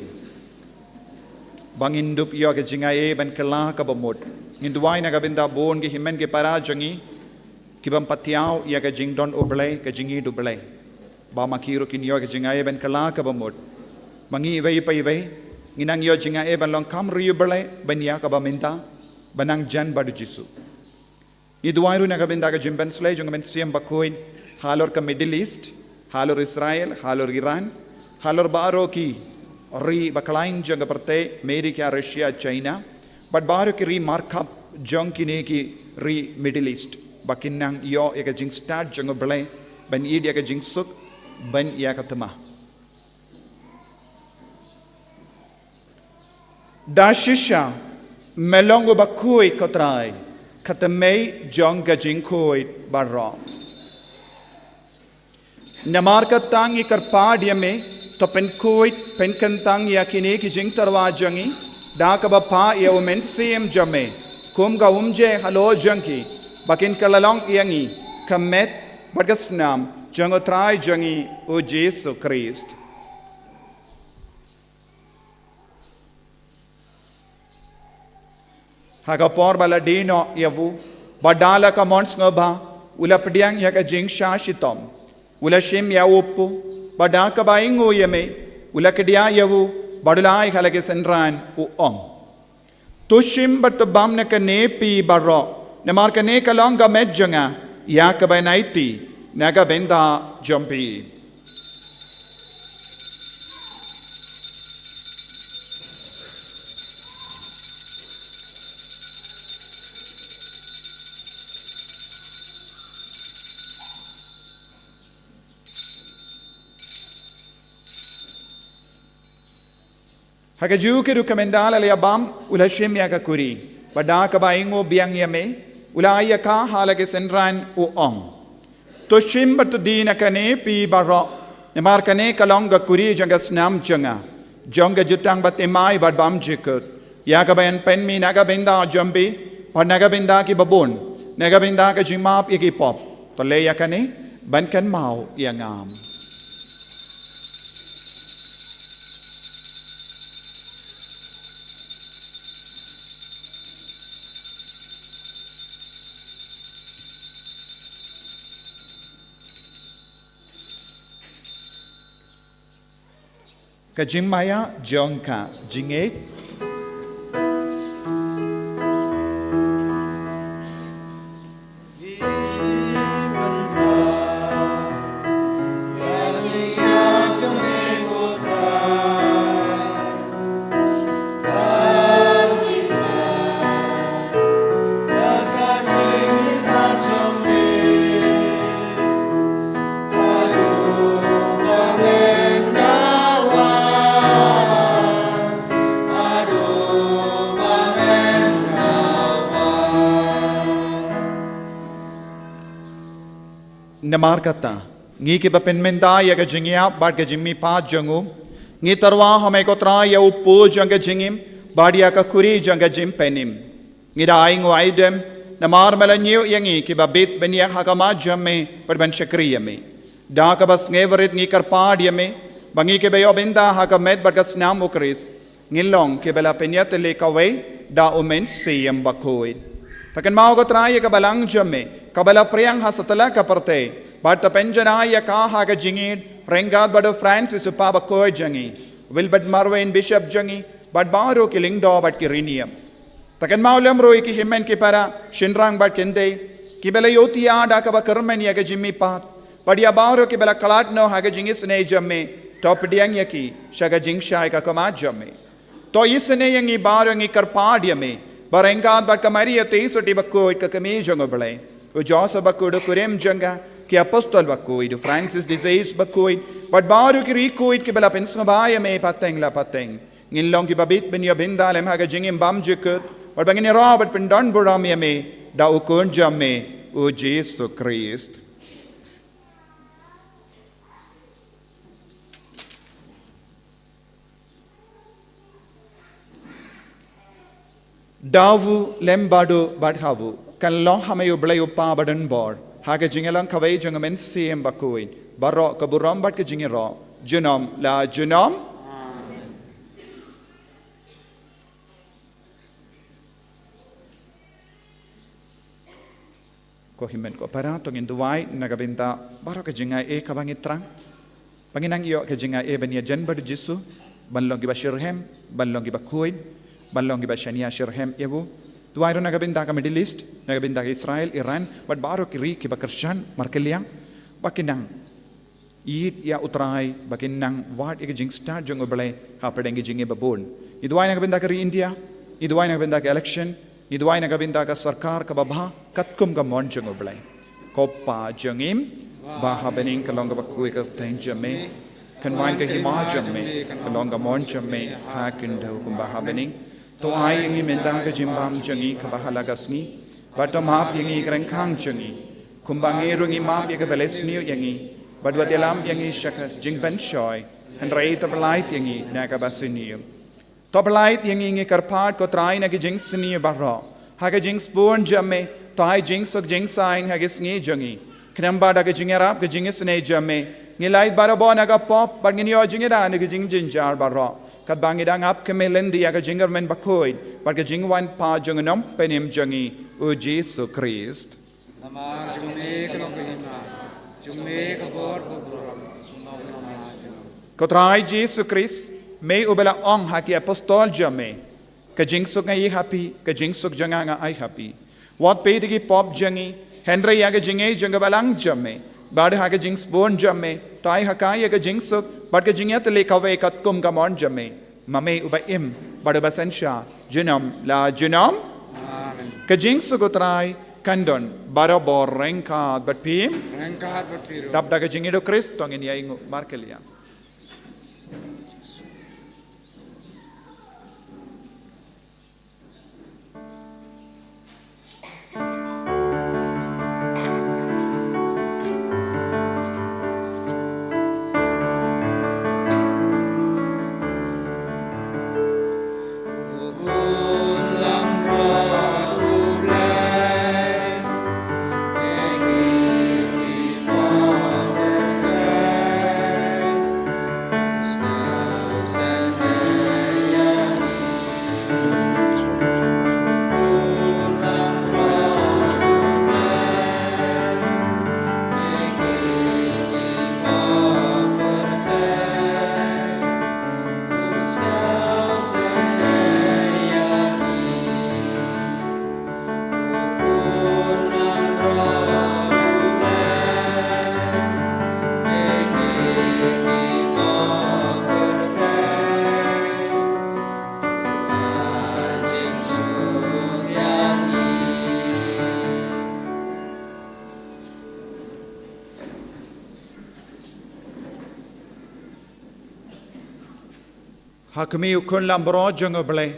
ba ngin dup ïoh ka jingai ei ban kylla kaba mut. Ngin duwai na ka bynta bun ki hynmen ki para jong ngi ki bym pat thiaw ïa ka jingdon U Blei, ka jingïeit U Blei, ba ma ki ruh kin ïoh ka jingai ei ban kylla kaba mut. Ma ngi iwei pa iwei ngi nang ïoh jingai ei ban long kam ri U Blei, ban ïa kaba mynta, ban nang jan bad U Jisu. Ngi duwai ruh na ka bynta ka jingpynslei jong ka Mynsiem Bakhuid halor ka Middle East, halor Israel, halor Iran, halor baroh ki ri bakhlaiñ jong ka pyrthei, America, Russia, China, bad baroh ki ri markhap jong kine ki ri Middle East, ba kin nang ïoh ïa ka jingstad jong U Blei, ban ïeit ïa ka jingsuk, ban ïa ka thma. Da shisha me long uba khuid, ko Trai, ka thymmei jong ka jingkhuid baroh. Namar kata ngi kyrpad ïa me, to pynkhuid pynkyntang ïa kine ki jingtyrwa jong ngi da kaba phah ïa U Mynsiem jong me, kum ka umjer halor jong ki, ba kin kylla long ïa ngi ka met bad ka snam jong U Trai jong ngi U Jisu Khrist. Ha ka por ba la die noh ïa u, bad da la ka mon sngewbha, u la pdiang ïa ka jingshah shitom. U la shim ïa u kpu, bad da kaba ainguh ïa me, u la kdiah ïa u, bad u la ai ha la ki synran, u ong: To shim bad to bam na kane phi baroh, namar kane ka long ka met jong nga, ïa kaba nai ti na ka bynta jong phi. Ha kajuh ka rukom, ynda la ïa bam, u la shim ïa ka kuri, bad da kaba ainguh biang ïa me, u la ai ïa ka ha la ki synran, u ong: To shim bad to die na kane phi baroh, namar kane ka long ka kuri jong ka snam jong nga, jong ka jutang bathymmai bad bymjukut, ïa kaba yn pynmih na ka bynta jong phi bad na ka bynta kiba bun, na ka bynta ka jingmap ïa ki pop. To leh ïa kane ban kynmaw ïa nga. Ka jingmaïa jong ka jingngeit. Namar kata, ngi kiba pynmynta ïa ka jingïap bad ka jingmihpat jong u, ngi tyrwa ha me ko Trai ïa u pud jong ka jingim bad ïa ka kuri jong ka jingpynim. Ngi da ainguh aidem namar me la ñiew ïa ngi kiba bit bniah ha khmat jong me bad ban shakri ïa me. Da kaba sngewrit ngi kyrpad ïa me ba ngi kiba ïoh bynta ha ka met bad ka snam u Khrist, ngin long kiba la pynïatylli kawei da u Mynsiem Bakhuid. To kynmaw ko Trai ïa ka balang jong me kaba la phriang ha satlak ka pyrthei, bad to pynjanai ïa ka ha ka jingïeit ryngkat bad u Francis u Pape bakhuid jong ngi, Wilbert Marwein Bishop jong ngi, bad baroh ki lyngdoh bad ki riewniam. To kynmaw lem ruh ïa ki hynmen ki para, shynrang bad kynthei, kiba la ïohi ïa da kaba kyrmen ïa ka jingmihpat, bad ïa baroh kiba la khlad noh ha ka jingisynei jong me, to pdiang ïa ki sha ka jingshai ka khmat jong me. To isynei ïa ngi baroh, ngi kyrpad ïa me ba ryngkat bad ka Maria te syrti bakhuid ka kmie jong u Blei, u Joseph bakhuid u kurim jong ka, ki apostol bakhuid, u Francis de Sales bakhuid, bad baroh ki riewkhuid kiba la pynsngewbha ïa me pateng la pateng, ngin long kiba bit ban ïoh bynta lem ha ka jingim bymjukut, bad ba ngin ïaroh bad pyndonburom ïa me da u Khun jong me, u Jisu Khrist. Da u lem bad u bad ha u, kan long ha me u Blei u Kpa badonbor, ha ka jingïalang kawei jong u Mynsiem Bakhuid, baroh ka burom bad ka jingïaroh junom la junom. Ko hynmen ko para, to ngin duwai na ka bynta baroh ka jingai-ei kaba ngi thrang, ba ngin nang ïoh ka jingai-ei ban ïajan bad u Jisu, ban long kiba shitrhem, ban long kiba khuid, ban long kiba shaniah shitrhem ïa u. Duwai ruh na ka bynta ka Middle East, na ka bynta ka Israel, Iran, bad baroh ki ri kiba kyrshan markylliang, ba kin nang ïeit ïa u Trai, ba kin nang wad ïa ka jingstad jong u Blei hapdeng ki jingim babun. Ngi duwai na ka bynta ka ri India, ngi duwai na ka bynta ka election, ngi duwai na ka bynta ka sorkar kaba bha katkum ka mon jong u Blei. Ko Pa jong ngi ba ha bneng, ka long kaba kyrkhu ïa ka kyrteng jong me. Kan wan ka hima jong me, ka long ka mon jong me ha khyndew kumba ha bneng. To ai ïa ngi mynta ka jingbam jong ngi kaba ha la ka sngi, bad to map ïa ngi ki ryngkang jong ngi, kumba ngi ruh ngi map ïa kiba leh sniew ïa ngi, bad wat ïalam ïa ngi sha ka jingpynshoi, hynrei to pyllait ïa ngi na kaba sniew. To pyllait ïa ngi, ngi kyrpad ko Trai, na ki jingsniew baroh, ha ka jingsbun jong me, to ai jingsuk jingsaiñ ha ki sngi jong ngi. Khnang ba da ka jingïarap ka jingisynei jong me, ngin lait barabor na ka pop, bad ngin ïoh jingïada na ki jingjynjar baroh, katba ngi dang ap khmih lynti ïa ka jingkyrmen bakhuid bad ka jingwan pat jong u Nongpynim jong ngi, u Jisu Khrist. Namar jong me ka long ka hima, jong me ka bor ka burom, shnong namar jong me. Ko Trai Jisu Khrist, me uba la ong ha ki apostol jong me: Ka jingsuk nga ai ha phi, ka jingsuk jong nga nga ai ha phi. Wat peit ïa ki pop jong ngi, hynrei ïa ka jingngeit jong ka balang jong me. Bad ha ka jingsbun jong me, to ai ha ka ïa ka jingsuk bad ka jingïatylli kawei katkum ka mon jong me, ma me uba im bad uba synshar junom la junom. Amen. Ka jingsuk u Trai kan don barabor ryngkat bad phi. Ryngkat bad phi ruh. Dap da ka jingïeit u Khrist to ngin ïainguh markylliang. Ha khmih u Khun Langbrot jong U Blei,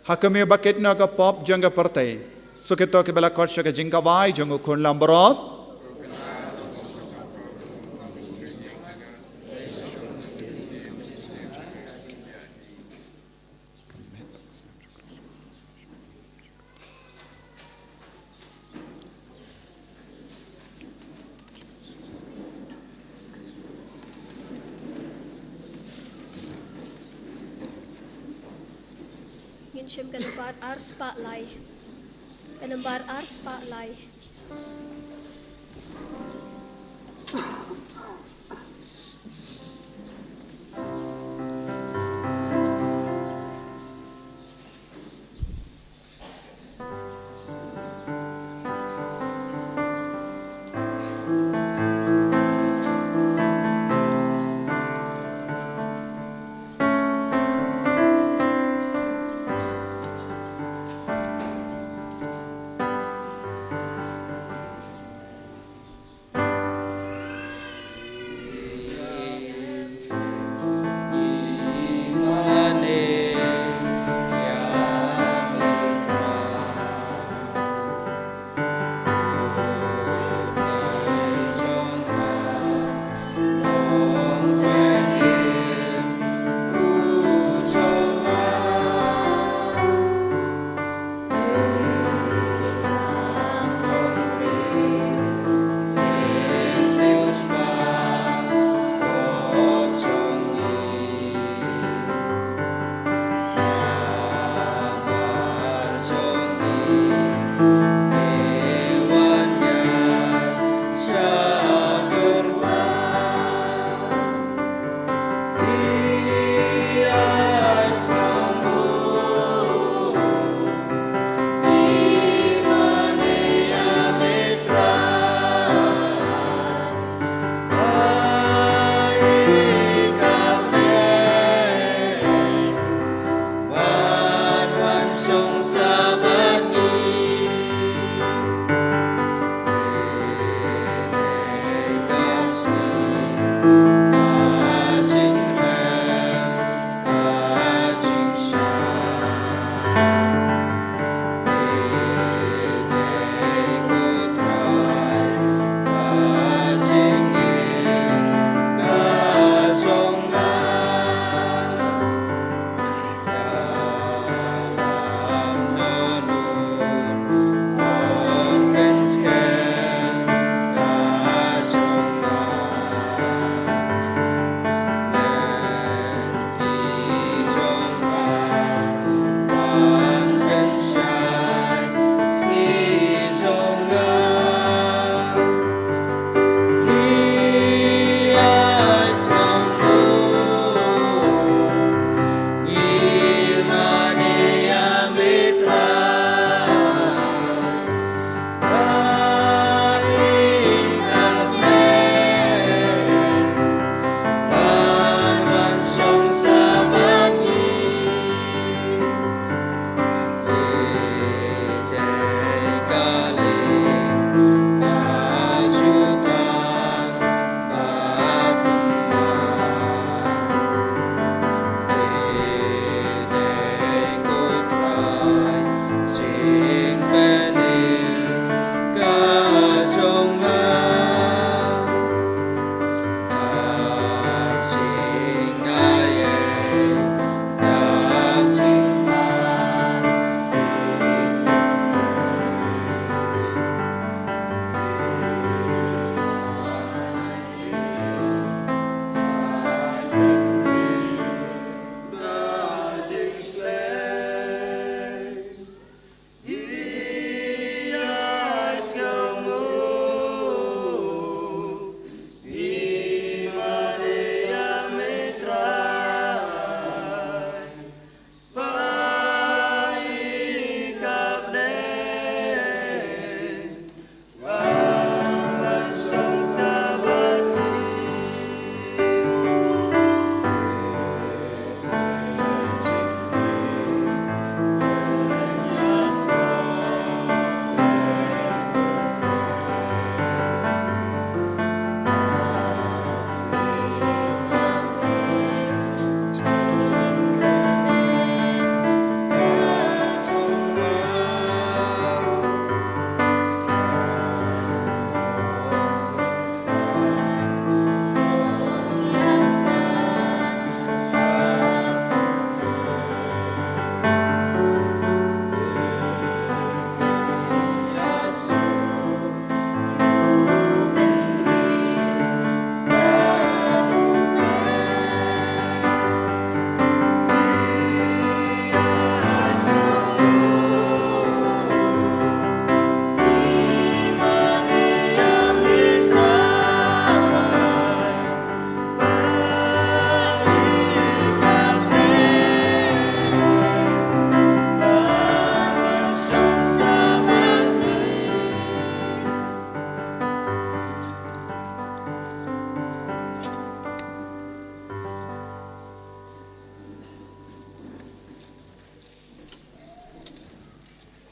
ha khmih ba kit noh ka pop jong ka pyrthei, sa kito kiba la khot sha ka jingkawei jong u Khun Langbrot. Ngin shim ka nambar ar spah lai. Ka nambar ar spah lai.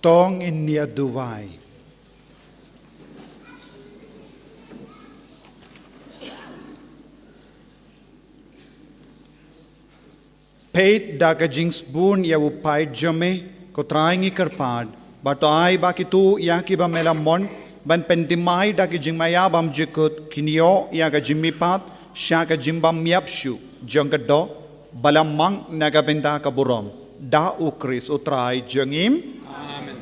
Tong in nia duwai. Peit da ka jingsbun ïa u paid jong me, ko Trai ngi kyrpad, ba to ai ba kito ïa kiba me la mon ban pynthymmai da ki jingmaïa bymjukut kin ïoh ïa ka jingmihpat sha ka jingbymïap shuh jong ka doh ba la mang na ka bynta ka burom, da U Khrist U Trai jong ngi. Amen.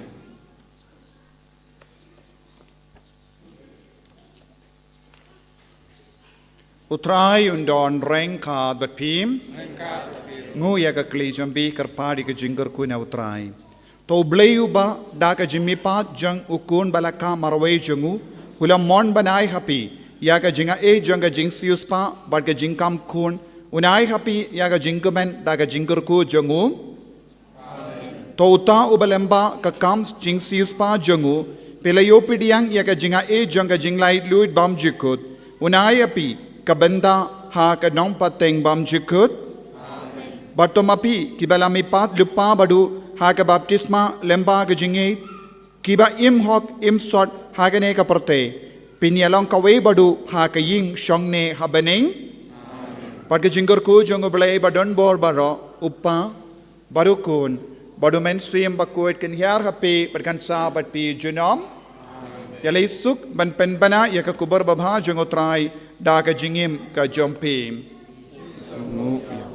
U Trai un don ryngkat bad phi. Nguh ïa ka kli jong phi, kyrpad ïa ka jingkyrkhu na U Trai. To U Blei uba da ka jingmihpat jong U Khun ba la kah marwei jong u, u la mon ban ai ha phi ïa ka jingai jong ka jingsiewspah bad ka jingkam khun Un ai ha phi ïa ka jingkmen da ka jingkyrkhu jong u. To uta uba lyngba ka kam jingsiewspah jong u phi la ïoh pdiang ïa ka jingai jong ka jinglaitluid bymjukut, un ai ha phi ka bynta ha ka nongpateng bymjukut. Bad to ma phi kiba la mihpat lypa bad u ha ka baptisma lyngba ka jingïeit, kiba im hok im sot ha kane ka pyrthei, phin ïa long kawei bad u ha ka ïing shongne ha bneng. Bad ka jingkyrkhu jong U Blei ba don bor baroh, U Kpa bad U Khun bad U Mynsiem Bakhuid, kan hiar ha phi bad kan sah bad phi junom. Ïaleh suk ban pynbna ïa ka khubor babha jong U Trai da ka jingim ka jong phi. Sngew ïa